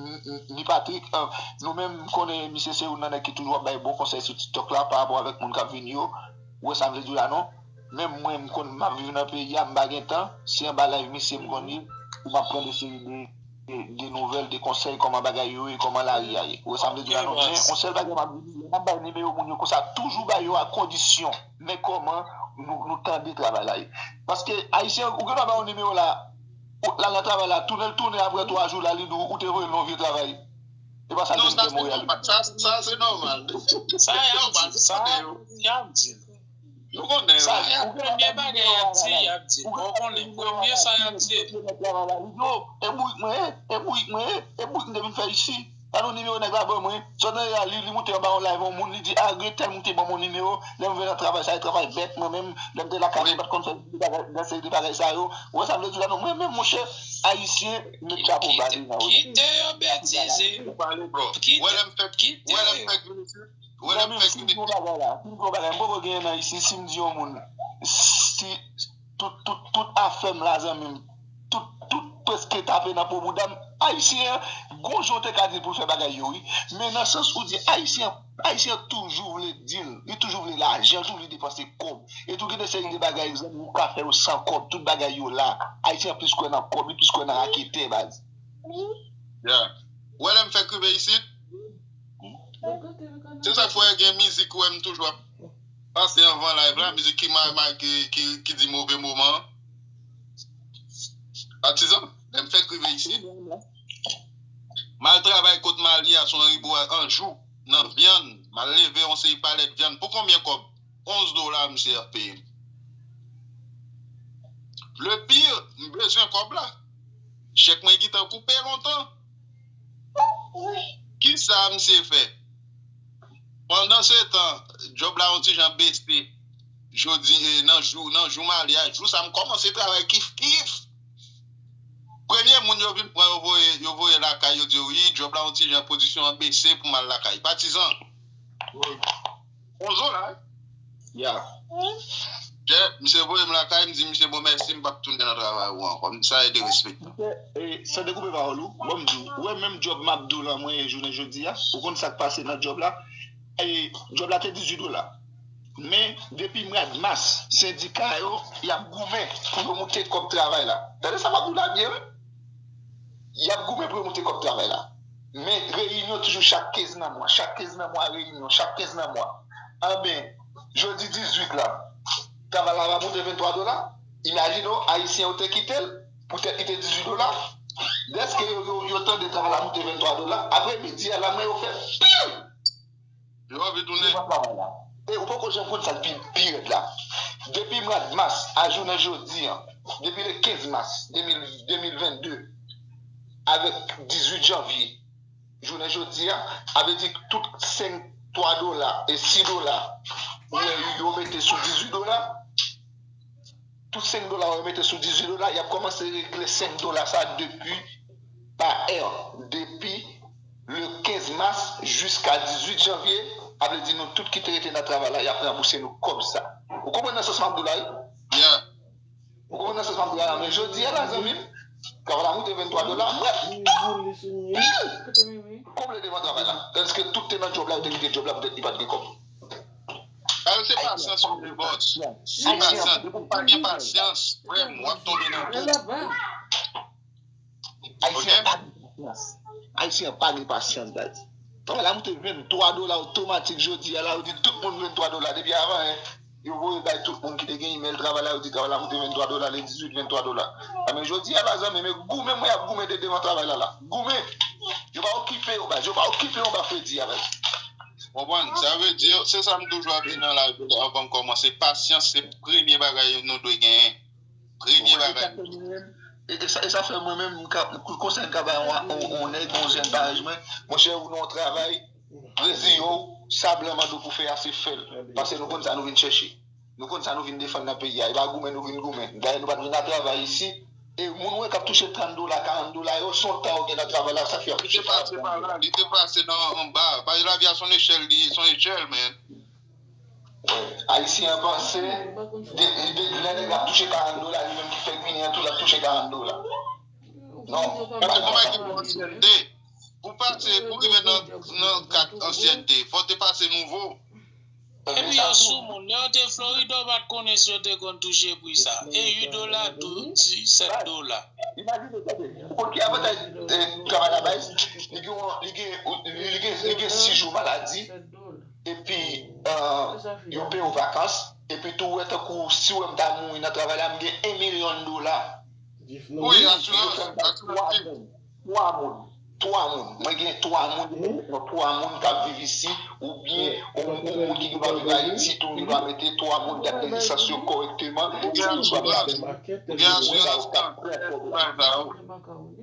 ni, ni Patrick, ah, nou menm, m konnen misye se youn nan nèg ki toujou ap bay bon konsèy sou TikTok la pa rapò avèk moun k ap vini yo. Ou wè sa m vle di w la, non? Menm mwen, m konn m ap viv nan peyi a, m pa gen tan. Se anba live misye m konn ye, pou m ap pran de seri de, de, de nouvèl, de konsèy, kòman bagay yo ye, kòman lari a ye. Ou wè sa m vle di w la, non? Men, yon sèl bagay m ap di nou, lè n ap bay nimewo moun yo konsa, toujou bay yo a kondisyon. Men kòman nou, nou tande travay la ye. Paske, Ayisyen, ou gen dwa bay yon nimewo la, ou, l al nan travay la, tounen l tounen apre twa jou la, li di w, ou te voye l nan yon vye travay. E pa sa ki te fè Montréal. Sa, sa se nòmal. Sa y ap di, sa y ap di. Nou konnen yo. Premye bagay y ap di, y ap di. Ou konnen, premye sa y ap di. E bourik mwen ye, e bourik mwen ye, e bourik m te vin fè isi. Ba nou nimewo nèg la ban mwen. Sòt nan li, li moute anba yon live yon moun, li di, a, gen tèl moun te ban mwen nimewo, lè m vin nan travay sa, e travay bèt, mwen menm, lè m te lakay mwen, m pa t konn fè de bagay, de seri de bagay sa yo. Ou wè sa m vle di w la, non, mwen menm, monchè, Ayisyen, met chapo ba li nan. Kite yo betize. Kite, kite. Zanmi m, si m di yon bagay la, si m di yon bagay, m poko genyen nan isi, si m di yon moun, si, tout, tout, tout afè m la, zanmi m, tout, tout prèske tape nan po bouda m. Ayisyen an, gon jan w te ka di l pou l fè bagay yo, wi. Men nan sans ou di, Ayisyen an, Ayisyen an toujou vle di l, li toujou vle lajan, toujou vle depanse kòb. E tou gen de seri de bagay, zanmi, ou ka fè yo san kòb, tout bagay yo la. Ayisyen an plis kwè nan kòb, li plis kwè nan raketè, baz. Yeah. Ou wè lè m fèk rive isit? Se sa k fè gen mizik ou wè m toujou ap pase anvan live la, mizik ki ma, ma, ki, ki, ki di move moman. Patizan, lè m fèk rive isit, m al travay kot Mali a, se yon ribo a, Anjou, nan vyann. M al leve yon seri palèt vyann. Pou konbyen kòb? Onz dola misye ap peye m. Le pire, m bezwen kòb la. Chèk mwen gentan koupe lontan. Kisa misye fè? Pandansetan, djòb la yon ti jan bese. Jodi, e, nan jou, nan jou maryaj, jou sa m kòmanse travay kif kif. Premye moun yo vin pran, yo voye, yo voye lakay, yo di, wi, djòb la yon ti jan, pwodiksyon an bese pou m al lakay. Patizan. Onz dola, wi. Ya. Misye voye m lakay, m di misye, bon, mèsi, m p ap tounen nan travay ou ankò. Sa e derespektan. Misye, e, san dekoupe pawòl ou, bon, m di w, ou wè menm djòb m ap di w lan mwen ye jounen jodi a, ou konn sa k pase nan djòb la? E, djòb la te dizuit dola. Men, depi mwa mas, sendika yo, y ap goumen pou yo moute kòb travay la. Tande sa m ap di w la byen, wi. Y ap goumen pou yo moute kòb travay la. Men, reyinyon toujou chak kenz nan mwa, chak kenz nan mwa, reyinyon, chak kenz nan mwa. Anben, jodi dizuit la, travay la va moute venntwa dola. Imajine w, Ayisyen yo te kite l, poutèt li te dizuit dola. Dèske yo, yo, yo tande travay la moute venntwa dola, apre midi a, la men yo fè pil! Yo anvi tounen. Devan travay la. E ou poko janm konn sa k pi, pi rèd la. Depi mwa mas a jounen jodi an, depi le kenz mas de mil, de mil vennde, avèk dizuit janvye, jounen jodi a, sa vle di tout senk, twa dola e sis dola, ou wè yo mete sou dizuit dola, tout senk dola yo mete sou dizuit dola, y ap kòmanse regle senk dola sa depi pa è, depi le kenz mas jiska dizuit janvye, sa vle di nou tout ki te rete nan travay la, y ap ranbouse nou kòb sa. Ou konprann nan sans m ap di w la, wi? Yeah. Ou konprann nan sans m ap di w la, men jodi a la, zanmi m, travay la moute venntwa dola, mwen, pil! Konble devan travay la. Tandiske tout te nan djòb la, yo te kite djòb la poutèt li pa t gen kòb. Al se pasyans, wi, bòs. Se pasyans. Depi w pa gen pasyans, frè m, w ap tonbe nan twou. Ayisyen an pa gen pasyans. Ayisyen an pa gen pasyans, baz. Travay la moute venntwa dola otomatik jodi a la, yo di tout moun venntwa dola. Depi avan, en, yo voye bay tout moun ki te gen imèl travay la, yo di travay la moute venntwa dola, le dizuit, venntwa dola. A, men jodi a la, zanmi, men goumen mwen ap goumen de devan travay la la. Goumen. Yo pa okipe yo, baz. Yo pa okipe yo anba fredi a, baz. Konprann? Sa vle di, se sa m toujou ap di nan live yo anvan m kòmanse. Pasyans se premye bagay nou dwe genyen. Premye bagay. E, e sa, e sa fè mwen menm, m ka, konsèy m ka bay yon, yon, yon nèg, yon jèn parèy mwen, monchè, ou nan yon travay, reziye w, sa blan mande w pou fè a, se fè l. Paske nou konn sa nou vin chèche. Nou konn sa nou vin defann nan peyi a. E pa goumen nou vin goumen. Dayè, nou pa t vin a travay isi. E moun ou wè k ap touche trant dola, karant dola, yo, se yon tan yo gen nan travay la, sa k fè y ap touche karant dola. Li te pase pa la, li te pase nan anba. Paske lavi a se yon echèl, li, se yon echèl, man. Ayisyen an panse, de, de, lè nèg la ap touche karant dola, li menm ki fè gwini an tou, l ap touche karant dola. Non. Paske kòman ki pou ansyènte? Pou pase, pou rive nan, nan kat ansyènte, fò te pase nouvo. Epi yo sou moun. Lè yo te Florida, w pa t konnen si yo te konn touche pri sa. E uit dola, douz, disèt dola. Imajine, tande, ou konn ki avantaj, eh, travay la baz? Li gen, li gen, li gen, li gen sis jou maladi. Epi, eh, yo peye w vakans. Epi tou, ou wè tankou si w wè m ta mouri nan travay la, m gen en milyon dola. Wi, asirans, asirans vi. Twa moun. Twa moun. Mwen gen twa moun, twa moun k ap viv isi, oubyen yon, yon moun ki gen dwa viv Ayiti tou, li va mete twa moun, dat de nesans yo kòrèkteman, epi li va viv. Ou gen asirans tan.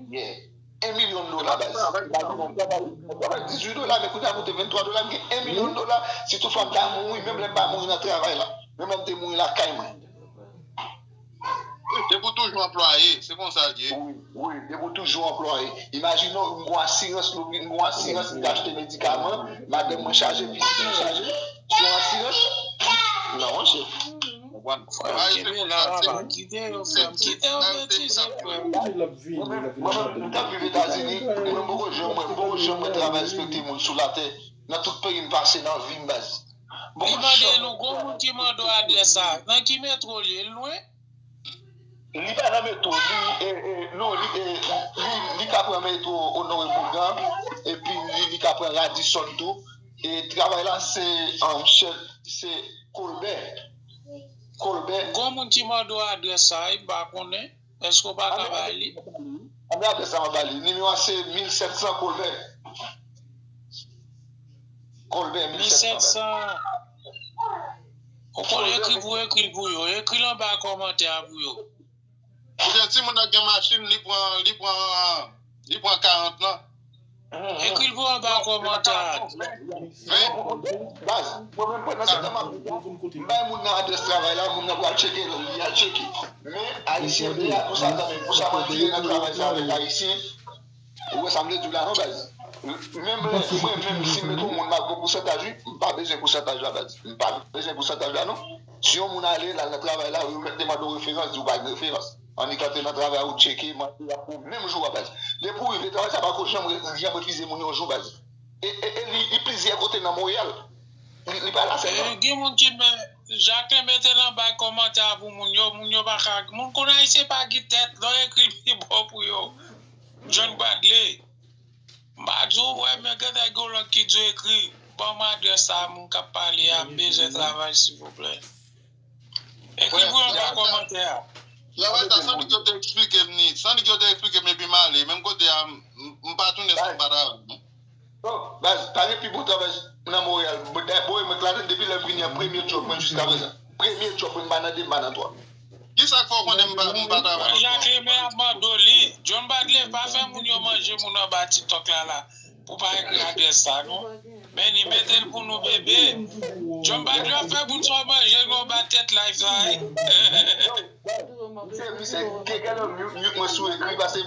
Yeah. En milyon dola, baz. Travay dizuit dola, men kounye a moute venntwa dola, m gen en milyon dola. Si toutfwa m ta mouri, menm lè m pa mouri nan travay la, menm lè m te mouri lakay mwen. Depi w toujou anplwaye, se konsa l ye. Wi, wi, depi w toujou anplwaye. Imajine w, m gon asirans, m gon asirans, m te achte medikaman, madanm mwen chaje, pitit mwen chaje. Se yon asirans? Non, monchè. Frè m, kenbe la, papa. Kite yo, frè m. Kite yo betize, frè m. Mwen menm, mwen menm, m t ap viv Etazini, mwen poko janm, mwen poko janm wè travay respekte moun sou latè. Nan tout peyi m pase nan vi m, baz. Li mande nou, gon moun ki mande w adrès sa. Nan ki metwo l ye? L lwen? Li pa nan metwo, li, e, e, non, li, e, li, li ka pran metwo Honoré Bourg an, epi li, li ka pran Radisson tou. E travay la se, um, chèf, se Colbert. Colbert. Gon moun ki mande w adrès sa, m pa konnen. Èske w pa ka ba li? Ann adrès la, m ap ba li. Nimewo a se mil sèt san Colbert. Kolbè mil sèt san. Ou konn ekri pou ekri l pou yo. Ekri l anba kòmantè a pou yo. Oubyen timoun nan gen machin, li pran, li pran, li pran karant lan. Ekri l pou anba kòmantè a. Baz, mwen menm pandan se tan m ap di sa, m bay moun nan adrès travay la, moun nan pral tcheke l, li al tcheke. Men, ayisyen deyò tou sa kanmenm, pou sa mwen tire nan travay sa avèk ayisyen. Ou wè sa m vle di w la non, baz. Menm lè, mwen menm, si m met yon moun, m ap gen pousantaj, wi, m pa bezwen pousantaj la, baz. M pa bezwen pousantaj la, non. Si yon moun ale, l al nan travay la, yo mèt te mande w referans, di w pa gen referans. Annik antre nan travay, ou tcheke, mande y ap pou menm jou a, baz. Depi w rive, travay sa pa ko janm re-, janm refize moun yon jou, baz. E, e, e li, li plizyè kote nan Monreyal. Li, li pa la sèlman. E, gen moun ki men, Jacqueline mete nan bay kòmantè a pou moun yo, moun yo pa ka, moun konn ayisyen pa gen tèt, lè w ekri l pi bon pou yo. John Bradley. M pa di w, wè, men gen nèg yo lòt ki di w ekri, ban m adrès sa, moun k ap pale a, m bezwen travay, silvouplè. Ekri pou yo anba kòmantè a. Travay sa, se nèg yo te eksplike m ni. Se nèg yo te eksplike m epi m ale. Menm kote a, m, m pa tounen san m pa travay non. Bon, baz, pa gen pi bon travay nan Monreyal. Bon, dayè, bon, mwen k ladann depi lè m vini an, premye djòb mwen jiskaprezan. Premye djòb mwen, m pa nan de, m pa nan twa. Kisa k fè w konnen m pa, m pa travay? Jacquelin ap mande w li. John Badley, pa fè moun yo manje moun anba TikTok la la. Pou pa ekri adrès sa non. Men li mete l pou nou bebe. John Badley ap fè moun sa w manje nou anba tèt live sa wi. Misye, misye, gen gen lè mute, mute mwen sou ekri pase.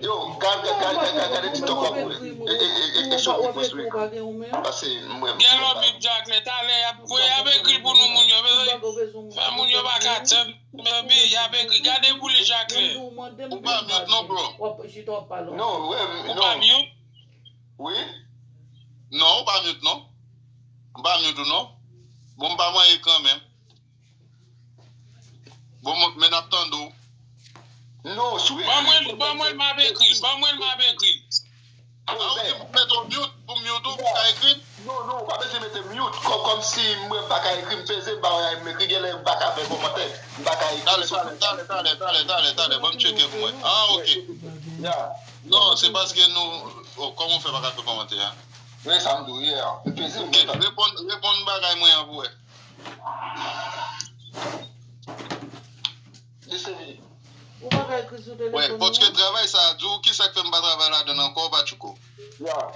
Yo, gad, gad, gad, gad, gade TikTok la pou e, e, e, e, e sou mute mwen sou ekri. Pase mwen. Gen lè mute Jacquelin, talè y ap voye, y ap ekri pou nou moun yo, mezanmi. Fè moun yo pa ka tann, mezanmi, y ap ekri. Gade pou li Jacquelin. Ou pa mute non, bro. Non, wè, non. Ou pa mute? Wi. Non, ou pa mute non. M pa mute ou non. Bon, m pa manyen kanmenm. Bon, men n ap tande w. Non, sou ekri. Ban mwen l, ban mwen l, m ap ekri l. Ban mwen l, m ap ekri l. Ah, ok, pou mete w mute, pou mute ou, pou ka ekri l? Non, non, ou pa bezwen mete mute. Kò, kòmsi mwen m pa ka ekri, m peze, m pa wè m ekri, genlè m pa ka fè kòmantè, m pa ka ekri. Talè, talè, talè, talè, talè, talè, talè, ban m tcheke pou mwen. Ah, ok. Non, se paske nou, oh, kòman w fè pa ka fè kòmantè a? Men sa m di w yè a. M peze, m gentan. Reponn, reponn bagay mwen an pou wè. Li se li. Ou pa ka ekri sou telefòn ou. Wè, paske travay sa a, di w kisa k fè m pa travay ladan l ankò, Patchouko.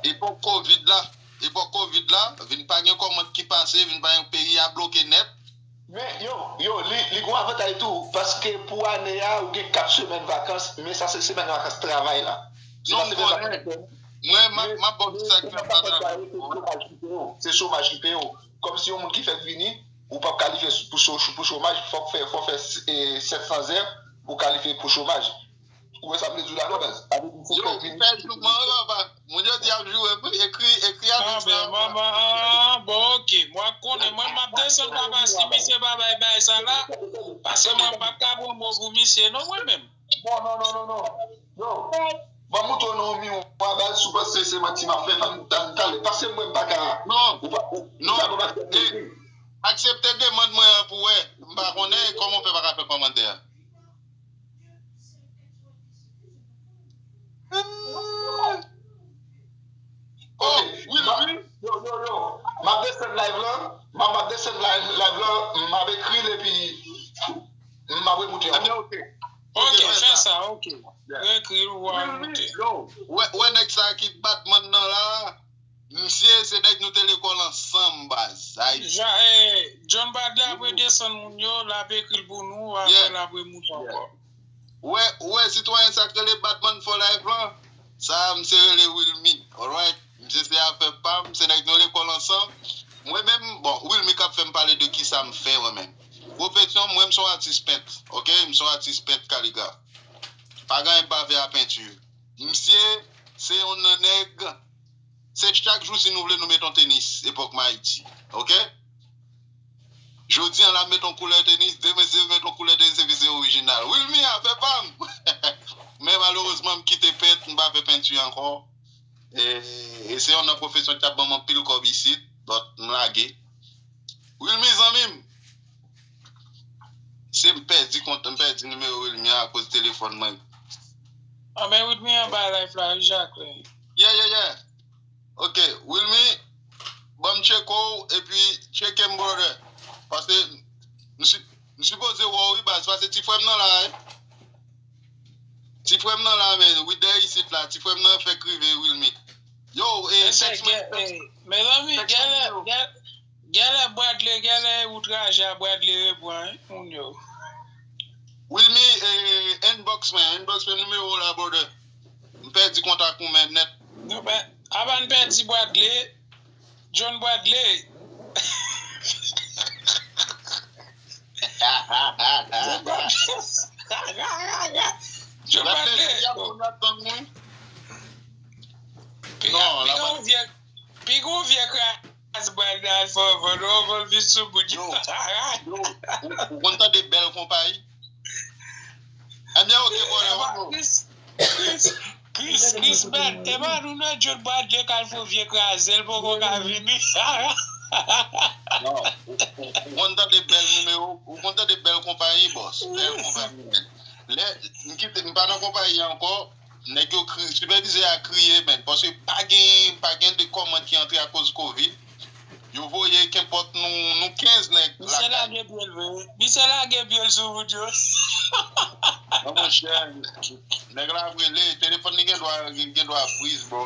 Epòk Covid la, epòk Covid la, vin pa gen kòmand ki pase, vin pa gen, peyi a bloke nèt. Men, yo, yo, li, li gon avantay tou, paske pou ane a, ou gen kat semèn vakans, men sa se semèn vakans travay la. Non, m konnen. Mwen, m ap, m ap ba w sa k fè m pa travay. Se chomaj ki peye w. Kòmsi yon moun ki fèk vini, ou p ap kalifye pou cho-, pou chomaj, fòk fè, fòk fè, eh, sèt san zè pou kalifye pou chomaj. Ou wè sa m vle di w la non, baz? Yo, fè joukman wi, papa. Moun yo di y ap joure, ekri, ekri adrès la. Bon, ok. Mwen konnen, mwen m ap desann, papa, si misye pa bay bagay sa la, paske mwen m p ap ka pran mo pou misye non, mwen menm. Non, non, non, non, non. Ban m montre w nan yon miwa, baz, si w panse se manti m ap fè, fè m talè. Paske mwen m pa ka. Non, non. Aksepte demann mwen an pou wè. M pa konnen kòman w fè pa ka fè kòmantè a. Oh, wi, wi. Yo, yo, yo. M ap desann live lan. M ap, m ap desann live, live lan. M ap ekri l epi m ap remoute ankò. Ebyen, ok. Ok, fè sa, ok. Ekri l, ou a remoute. Yo, wè, wè nèg sa ki bat mann nan la. Misye, se nèg nou te lekòl ansanm, baz. Sa e. John Bradley ap redesann moun yo, l ap ekri l pou nou, apre l ap remoute ankò. Ou wè, ou wè sitwayen sa k rele Batman fò live lan? Sa a, misye rele Wilmy, alright? Misye se afè pa m, se nèg nou lekòl ansanm. Mwen menm, bon, Wilmy k ap fè m pale de kisa m fè, mwen menm. Pwofesyon m, mwen, m se yon atis pent, ok? M se yon atis pent kaligraf. Pa gen anyen m pa fè a penti. Misye, se yon nan nèg, se chak jou si nou vle nou met yon tenis, epòk Mayiti, ok? Jodi an la m met yon koulè tenis, demen si m met yon koulè tenis epi se orijinal. Wilmy, afè pa m! Men malerezman m kite pent, m pa fè penti ankò. E, e se yon nan pwofesyon ki t ap ban m anpil kòb isit, but m lage. Wilmy zanmi m, se m pèdi kont, m pèdi nimewo Wilmy an akoz telefòn mwen. Anben Wilmy anba live la wi Jacquelin. Yeah, yeah, yeah. Ok, Wilmy, ban m tcheke w epi tcheke m brother. Paske m, si, m sipoze wè w wi baz, paske ti frè m nan la wi. Ti frè m nan la men, wi dèyè isit la, ti frè m nan fèk rive Wilmy. Yo, e tèks mwen, tèks. Mezanmi, genlè, genlè Bradley, genlè ou traje a Bradley repran wi, moun yo. Wilmy, e, inbox mwen, inbox mwen nimewo w la brother. M pèdi kontak ou men nèt. Nou pa, apa n pèdi Bradley? John Bradley. John Bradley. John Bradley. Pi, pi gon vye, pi gon vye kras Bradley al fè anvan nou, anvan l vin sou bout. Yo, yo, ou, ou konn tande bèl konpayi? Ebyen, ok, brother, on roll. Chris, Chris, Chris, Chris, men, e pa nou nan John Bradley k al fè yon vye kraze, l poko ka vini. Non. Ou, ou, ou konn tande bèl nimewo, ou konn tande bèl konpayi, bòs. Bèl konpayi, men. Lè m kite, m pa nan konpayi a ankò, nèg yo kri, sipèvizè a kriye, men. Paske pa gen, pa gen de kòmand ki antre akoz kovid. Yo voye kenpòt nou, nou kenz nèg lakay. Misye lage pye l vre. Misye lage pye l sou moun yo. Non, monchè, nèg la ap rele, telefòn li gen dwa, gen dwa priz, bro.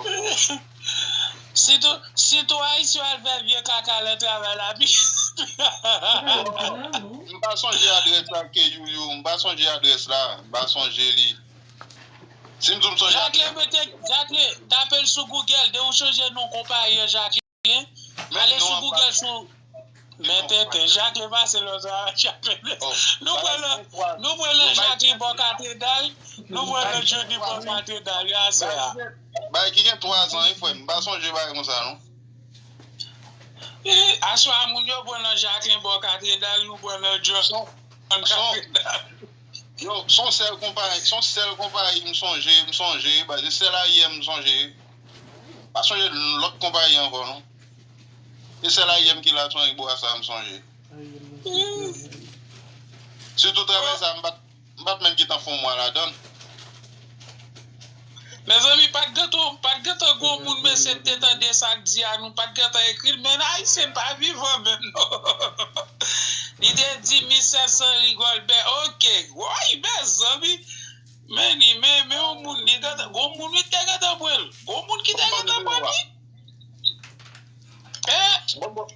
Sitou, sitou Ayisyen al fè vye kaka lè travay la pi. M pa sonje adrès la ke Youyou, m pa sonje adrès la, m pa sonje li. Si m di w m sonje adrès. Jacqueline, mete, Jacqueline, tape l sou Google, de ou chanje non konpayi an, Jacqueline. Ale sou Google sou. Men tenten, Jacqueline pase lòt sa, Jacqueline. Nou pran nan, nou pran nan Jacqueline bò katedral, nou pran nan Johnny bò katedral, ya sè a. Bagay ki gen twa zan, wi, frè m. M pa sonje bagay konsa, non. E, aswè a, moun yo pran nan Jacqueline bò katedral, nou pran nan Johnny bò katedral. Yo, se yon sèl konpayi, se yon sèl konpayi m sonje, m sonje, ba, se sèl ayè m sonje. Pa sonje lòt konpayi ankò, non. E sèl ayè m ki la, sonje bò sa m sonje. Sitou travay sa, m pa t, m pa t menm gentan fè yon mwa ladan l. Mezanmi, pa t gentan, pa t gentan gwo moun, mesye, te tande sa k di a, nou pa t gentan ekri l, men Ayisyen pa vivan menm, non. Li te di mil sèt san Rigòlbè, oke, woy, mezanmi. Men li, men, men yon moun, li gentan, gwo moun, li te gentan pran l. Gwo moun ki te gentan pran li. Eh! Bon, bon.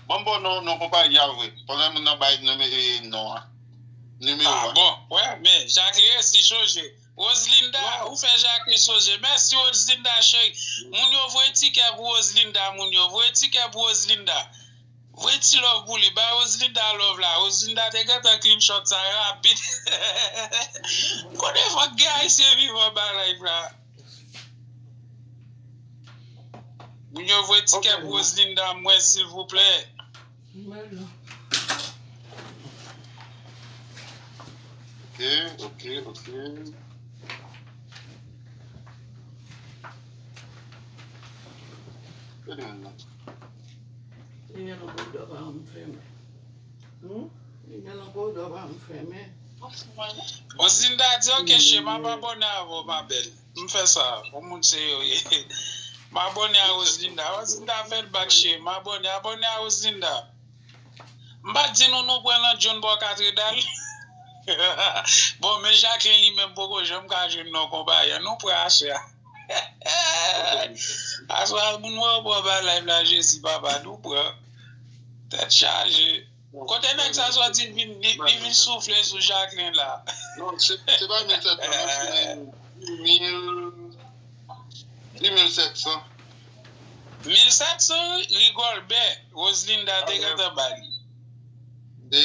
Bon, bon, non, non, konpayi a vre. Pandan moun nan bay non, e, non an. Nimewo a. Ah, bon, wè, men, Jacqueline resi chonje. Roselinda, ou fè Jacqueline sonje. Mèsi, Roselinda, cheri. Moun yo voye tikè pou Roselinda, moun yo. Voye tikè pou Roselinda. Voye ti love pou li. Bay Roselinda love la. Roselinda te gentan clean shot sa rapid. Kote fòk gen Ayisyen vivan ba live la. Moun yo voye tikè pou Roselinda, mwen, silvouplè. Ok, ok, ok. Kote moun nan? Li gen nan koridò pa m fèmen. Hmm? Li gen nan koridò pa m fèmen. Roselinda di, oke, cheri, m ap abòne avè w, ma belle. M fè sa, yon moun serye w ye. M abòne a Roselinda. Roselinda fè l bak, cheri. M abòne, abòne a Roselinda. M pa t di nou, nou pran nan John bò katedral. Bon, men Jacqueline li menm poko janm ka jwenn non konpayi an. Nou pran aswè a. Aswè a, moun mwen pran ba live la, Jezi, papa, nou pran. Tèt chaje. Kote nèg sa soti vin, li, li vin soufle sou Jacqueline la? Non, se, se pa mil sèt san, non, se mil, di mil sèt san. Mil sèt san, Rigòlbè, Roselinda te gentan ba li. De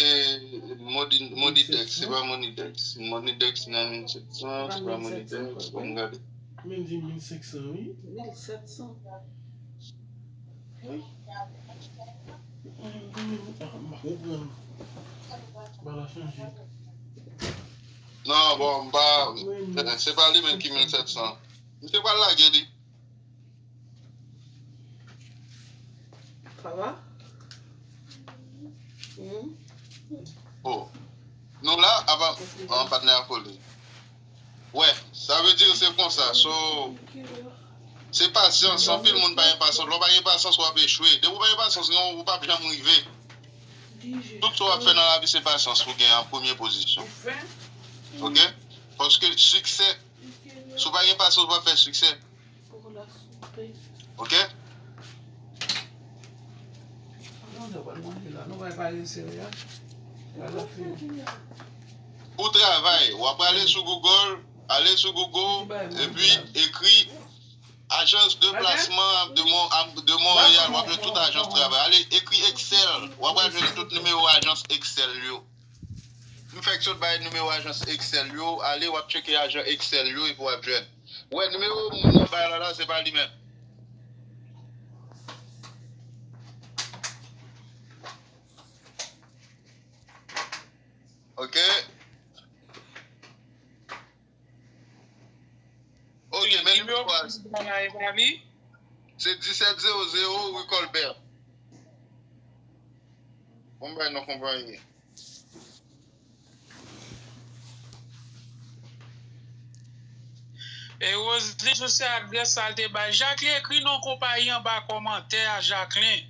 Modi-, Modidex, se pa Monidex. Monidex nan mil sèt san, se pa Monidex, bon, gade. Men di mil senk san, wi. Mil sèt san. Wi. Ah, m pa konprann. Bagay la chanje. Non, bon, m pa, se pa li menm ki mil sèt san. Misye pral lage li. Sa va? Hmm? Bon. Nou la, apa, an patnè a kole. Wè, sa vle di se konsa. So, se pasyans. Anpil moun pa gen pasyans. Lè w pa gen pasyans, w ap echwe. Depi w pa gen pasyans, non, ou p ap janm rive. Tout sa w ap fè nan lavi, se pasyans pou gen an premye pozisyon. Ok? Paske siksè, si w pa gen pasyans, ou p ap fè siksè. Ok? Ou travay, w ap ale sou Google, ale sou Google, epi ekri ajans de plasman de Mon-, de Montréal, w ap jwenn tout ajans travay. Ale ekri Excel, w ap al jwenn tout nimewo ajans Excel yo. M fèk sot bay nimewo ajans Excel yo, ale w ap tcheke ajan Excel yo epi w ap jwenn. Wè, nimewo moun nan bay la, la, se pa li menm. Ok. Ok, men nimewo moun nan e pa li. Se disèt zewo zewo rue Colbert. Bon, bay non konpayi. E Roseline, sou se adrès sa l te bay. Jacqueline, ekri non konpayi anba kòmantè a, Jacqueline.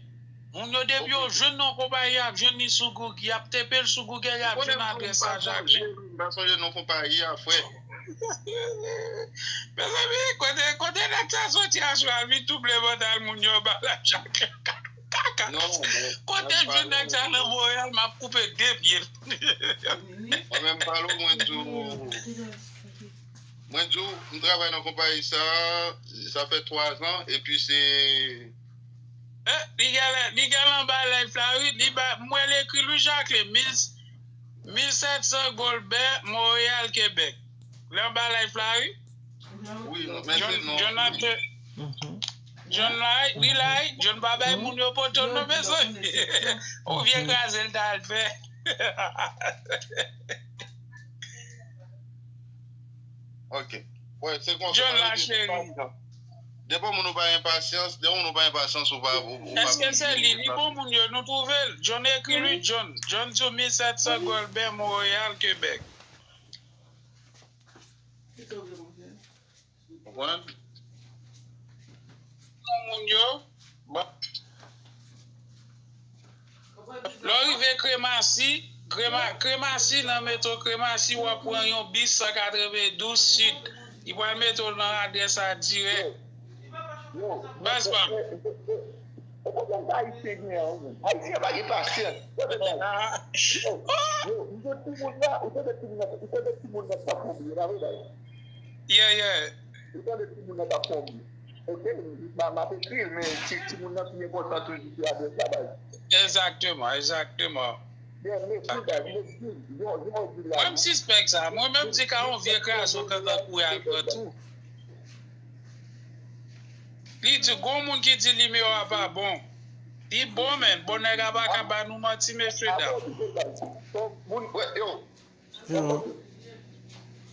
Moun yo, depi yo jwenn non konpayi a, y ap jwenn li sou Google, y ap tepe l sou Google, y ap jwenn adrès sa, Jacqueline. M pa sonje non konpayi a, frè. Mezanmi, kote, kote nèg sa soti a, sou al vin touble mantal moun yo, ba la, Jacqueline. Kaka. Kote jwenn nèg sa nan Montréal, m ap koupe de pye l. Mwen menm, pale w, mwen di w, mwen di w, m travay nan konpayi sa, sa fè twa zan, epi se Eh, li genlè, li genlè anba live la, wi. Li ba, m wè l ekri l, wi, Jacqueline. Mil, mil sèt san Gold Bear, Montréal, Québec. Li anba live la, wi. Wi, men se non. John ap te, John la, li la, wi. John pa bay moun yo poto non, mezanmi. Ou vye kraze l ta al fè. Ok. Wè, se konsa. John la, cheri. Depi moun ou pa enpasyans, depi moun ou pa enpasyans, ou pa, ou, ou pa. Èske se li? Li bon moun yo, nou twouve l. John ekri li, John. John di w mil sèt san Gold Bear, Montréal, Québec. Konprann? Bon moun yo. Bon. Lè w rive Kremasi, Krema-, Kremasi, nan metro Kremasi, w ap pran yon bis san katrevendouz Sid. Li pral mete w nan adrès sa dirèk. Baz pa m. Ou konprann sa Ayisyen gen an, wi. Ayisyen pa gen pasyans. Tande, tande. Yo, yo, m tande timoun nan, ou tande timoun nan, ou tande timoun nan k ap fè yon bri, pa vre, baz? Yeah, yeah. Ou tande timoun nan k ap fè yon bri. Ok, m, m ap ekri l, men ti, timoun nan pi enpòtan toujou se adrès la, baz. Egzakteman, egzakteman. Byen, mesi, baz, mesi. Jan, jan w di la. Mwen, m sispèk sa. Mwen menm, di ka yon vye krazo kantan kouri al pran tou. Li di, gon moun ki di nimewo a pa bon. Li bon, men. Bon nèg a pa ka ba nou manti, mesye dam. Yo.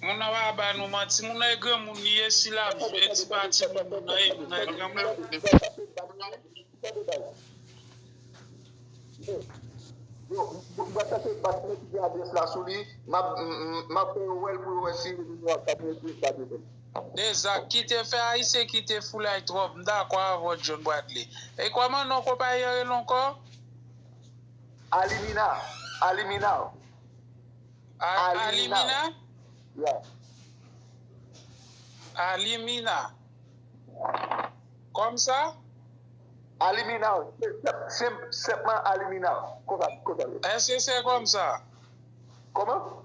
Moun nan pa ba nou manti. Moun nan e granmoun li ye, si l ap jwe, e ti pa timoun moun nan ye, moun nan e granmoun. Yo, m, m, m ap chache bat mwen ki gen adrès la sou li. M ap, m, m, m ap fè yo wè l pou yo wè si li menm w ap bat mwen ki bat mwen. Deza, kite fè Ayisyen kite foulay twòp. M dakò avè w, John Bradley. E kòman non konpayi an rele ankò? Alimina. Alimina. A-, Alimina? Alimina? Yeah. Alimina. Kòmsa? Alimina. Se, se, se, senpman Alimina. Konsa, konsa. Èske se kòmsa? Kòman?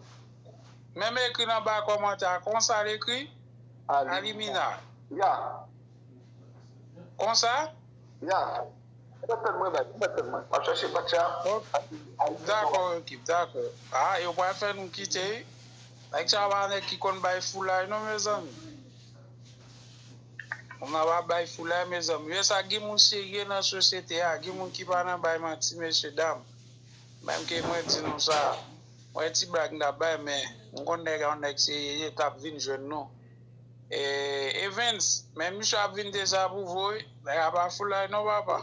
Menm ekri l anba kòmantè a. Konsa l ekri? Alimina. Alimina. Ya. Konsa? Ya. Ou mèt tann mwen, baz. Ou mèt tann mwen. M ap chache batch la. Ok. Dakò, ekip, dakò. Ah, yo pral fè nou kite, wi. Nèg sa yo pa nèg ki konn bay foulay non, mezanmi. Moun nan pa bay foulay, mezanmi. E sa, gen moun serye nan sosyete a, gen moun ki pa nan bay manti, mesye dam. Menm ke mwen di nou sa, mwen ti blag m t ap bay, men m konn nèg a yon nèg serye, ye t ap vin jwenn nou. E, Evens, men misye ap vin dezapwouve w, wi. Nèg a pa foulay non, papa.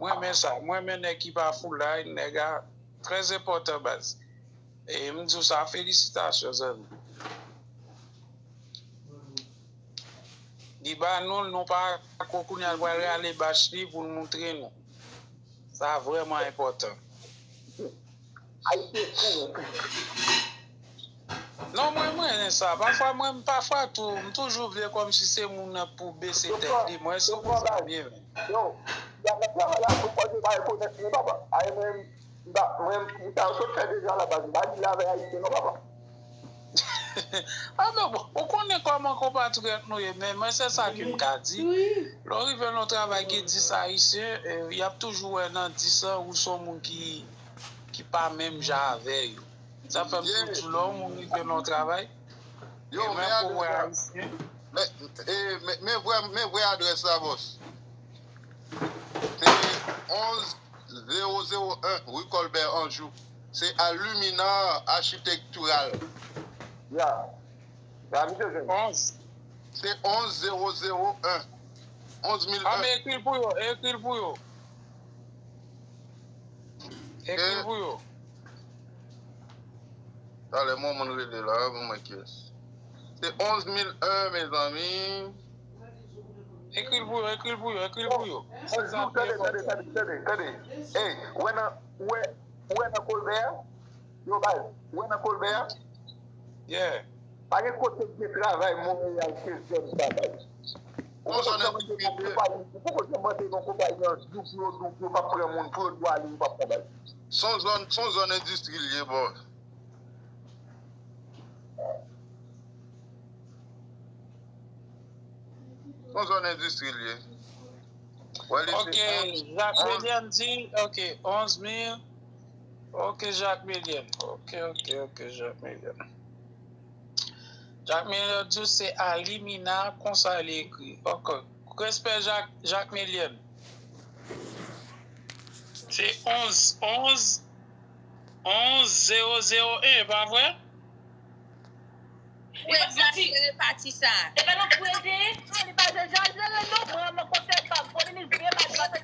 Mwen renmen sa. Mwen renmen nèg ki pa foulay, nèg a trè enpòtan, baz. E m di w sa, felisitasyon, zanmi. Li ba nou l, nou pa ko, kounye a l pral rale bach li pou l moutre nou. Sa vrèman enpòtan. Ayisyen fou, wi. Non, mwen, mwen renmen sa. Pafwa, mwen, pafwa tou, m toujou vle kòmsi se moun nan pou bese tèt li. Mwen, se konsa m ye, men. Yo, y ap travay la, pou kote pa rekonèt mwen, papa. Ay, mwen, m pa, mwen, m ta sot fè deja la, baz. M pa di l avè Ayisyen, non, papa. Ah, men bon, ou konnen kòman konpatriyòt nou ye, men mwen, se sa ke m ka di. Lè w rive nan yon travay gen dis Ayisyen, eh, y ap toujou wè nan dis lan, ou se yon moun ki, ki pa menm jan avè yo. Sa fè m toujou di w, lè yon moun rive nan yon travay, e menm pou wè Ayisyen. Men, e, men, men vrè, men vrè adrès la, bòs. Se onz zewo zewo en rue Colbert Anjou. Se Alimina Architectural. Ya. Ya, misye jwenn. Onz. Se onz zewo zewo en. Onz mil en. Ah, men ekri l pou yo, ekri l pou yo. Ekri l pou yo. Talè, mwen moun rele la, mwen mwen kiyès. Se onz mil en, mezanmi. Ekri l pou yo, ekri l pou yo, ekri l pou yo. Se sa ki Tande, tande, enpòtan. Tande, tande. Ey, ou wè nan, ou wè, ou wè nan Kolbè a? Yo, baz, ou wè nan Kolbè a? Yeah. Pa gen kote k gen travay Monreyal ke jèn sa bay. Ou Yon zòn poko janm antre nan endistriyè. Konpayi, ou poko janm antre nan konpayi an jou pou yo di w yo p ap pran moun, pou yo di w ale, yo p ap travay. Se yon zòn, se yon zòn endistri l ye, bro. Se yon zòn endistri l ye. Wè li Ok, se Jacques Melian di, ok, onz mil. Ok, Jacques Melian. Ok, ok, ok, Jacques Melian. Jacques Melian di se Alimina, konsa li ekri. Ok. Respè Jacques, Jacques Melian. Se onz, onz, onz, zewo, zewo, en, pa vre? Ou egzajere pati sa. E pa nan fou el te ye? Li pa egzajere non, mwen an mwen konsèy pa m. Fò minis byen bay paske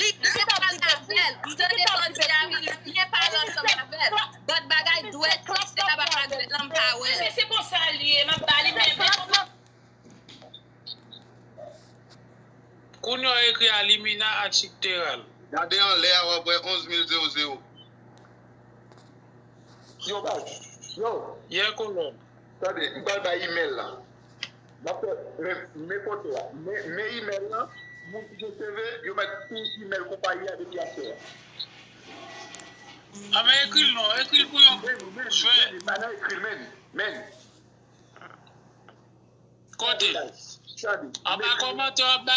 Li byen pale avè l. Ou tande sa w di a wi, li byen pale ansanm avè l. But bagay dwèt, se ta pa pa dwèt lan m pa wè l. Men se konsa l ye, m ap ba li men men. Kounye a w ekri Alimina Achikteral. Gade anlè a, w ap wè onz mil zewo zewo. Yo, baz, yo, Yè kolòn. Tande, m pral bay imèl la. M ap fè, men, men kote a. Men, men imèl la, moun ki gen seve, yo mèt tou imèl konpayi a depi aswè a. A men ekri l non, ekri l pou yo. Men, men, Jwè. men, pa nan ekri l, men, men. Kote? Tande, Anba kòmantè w ap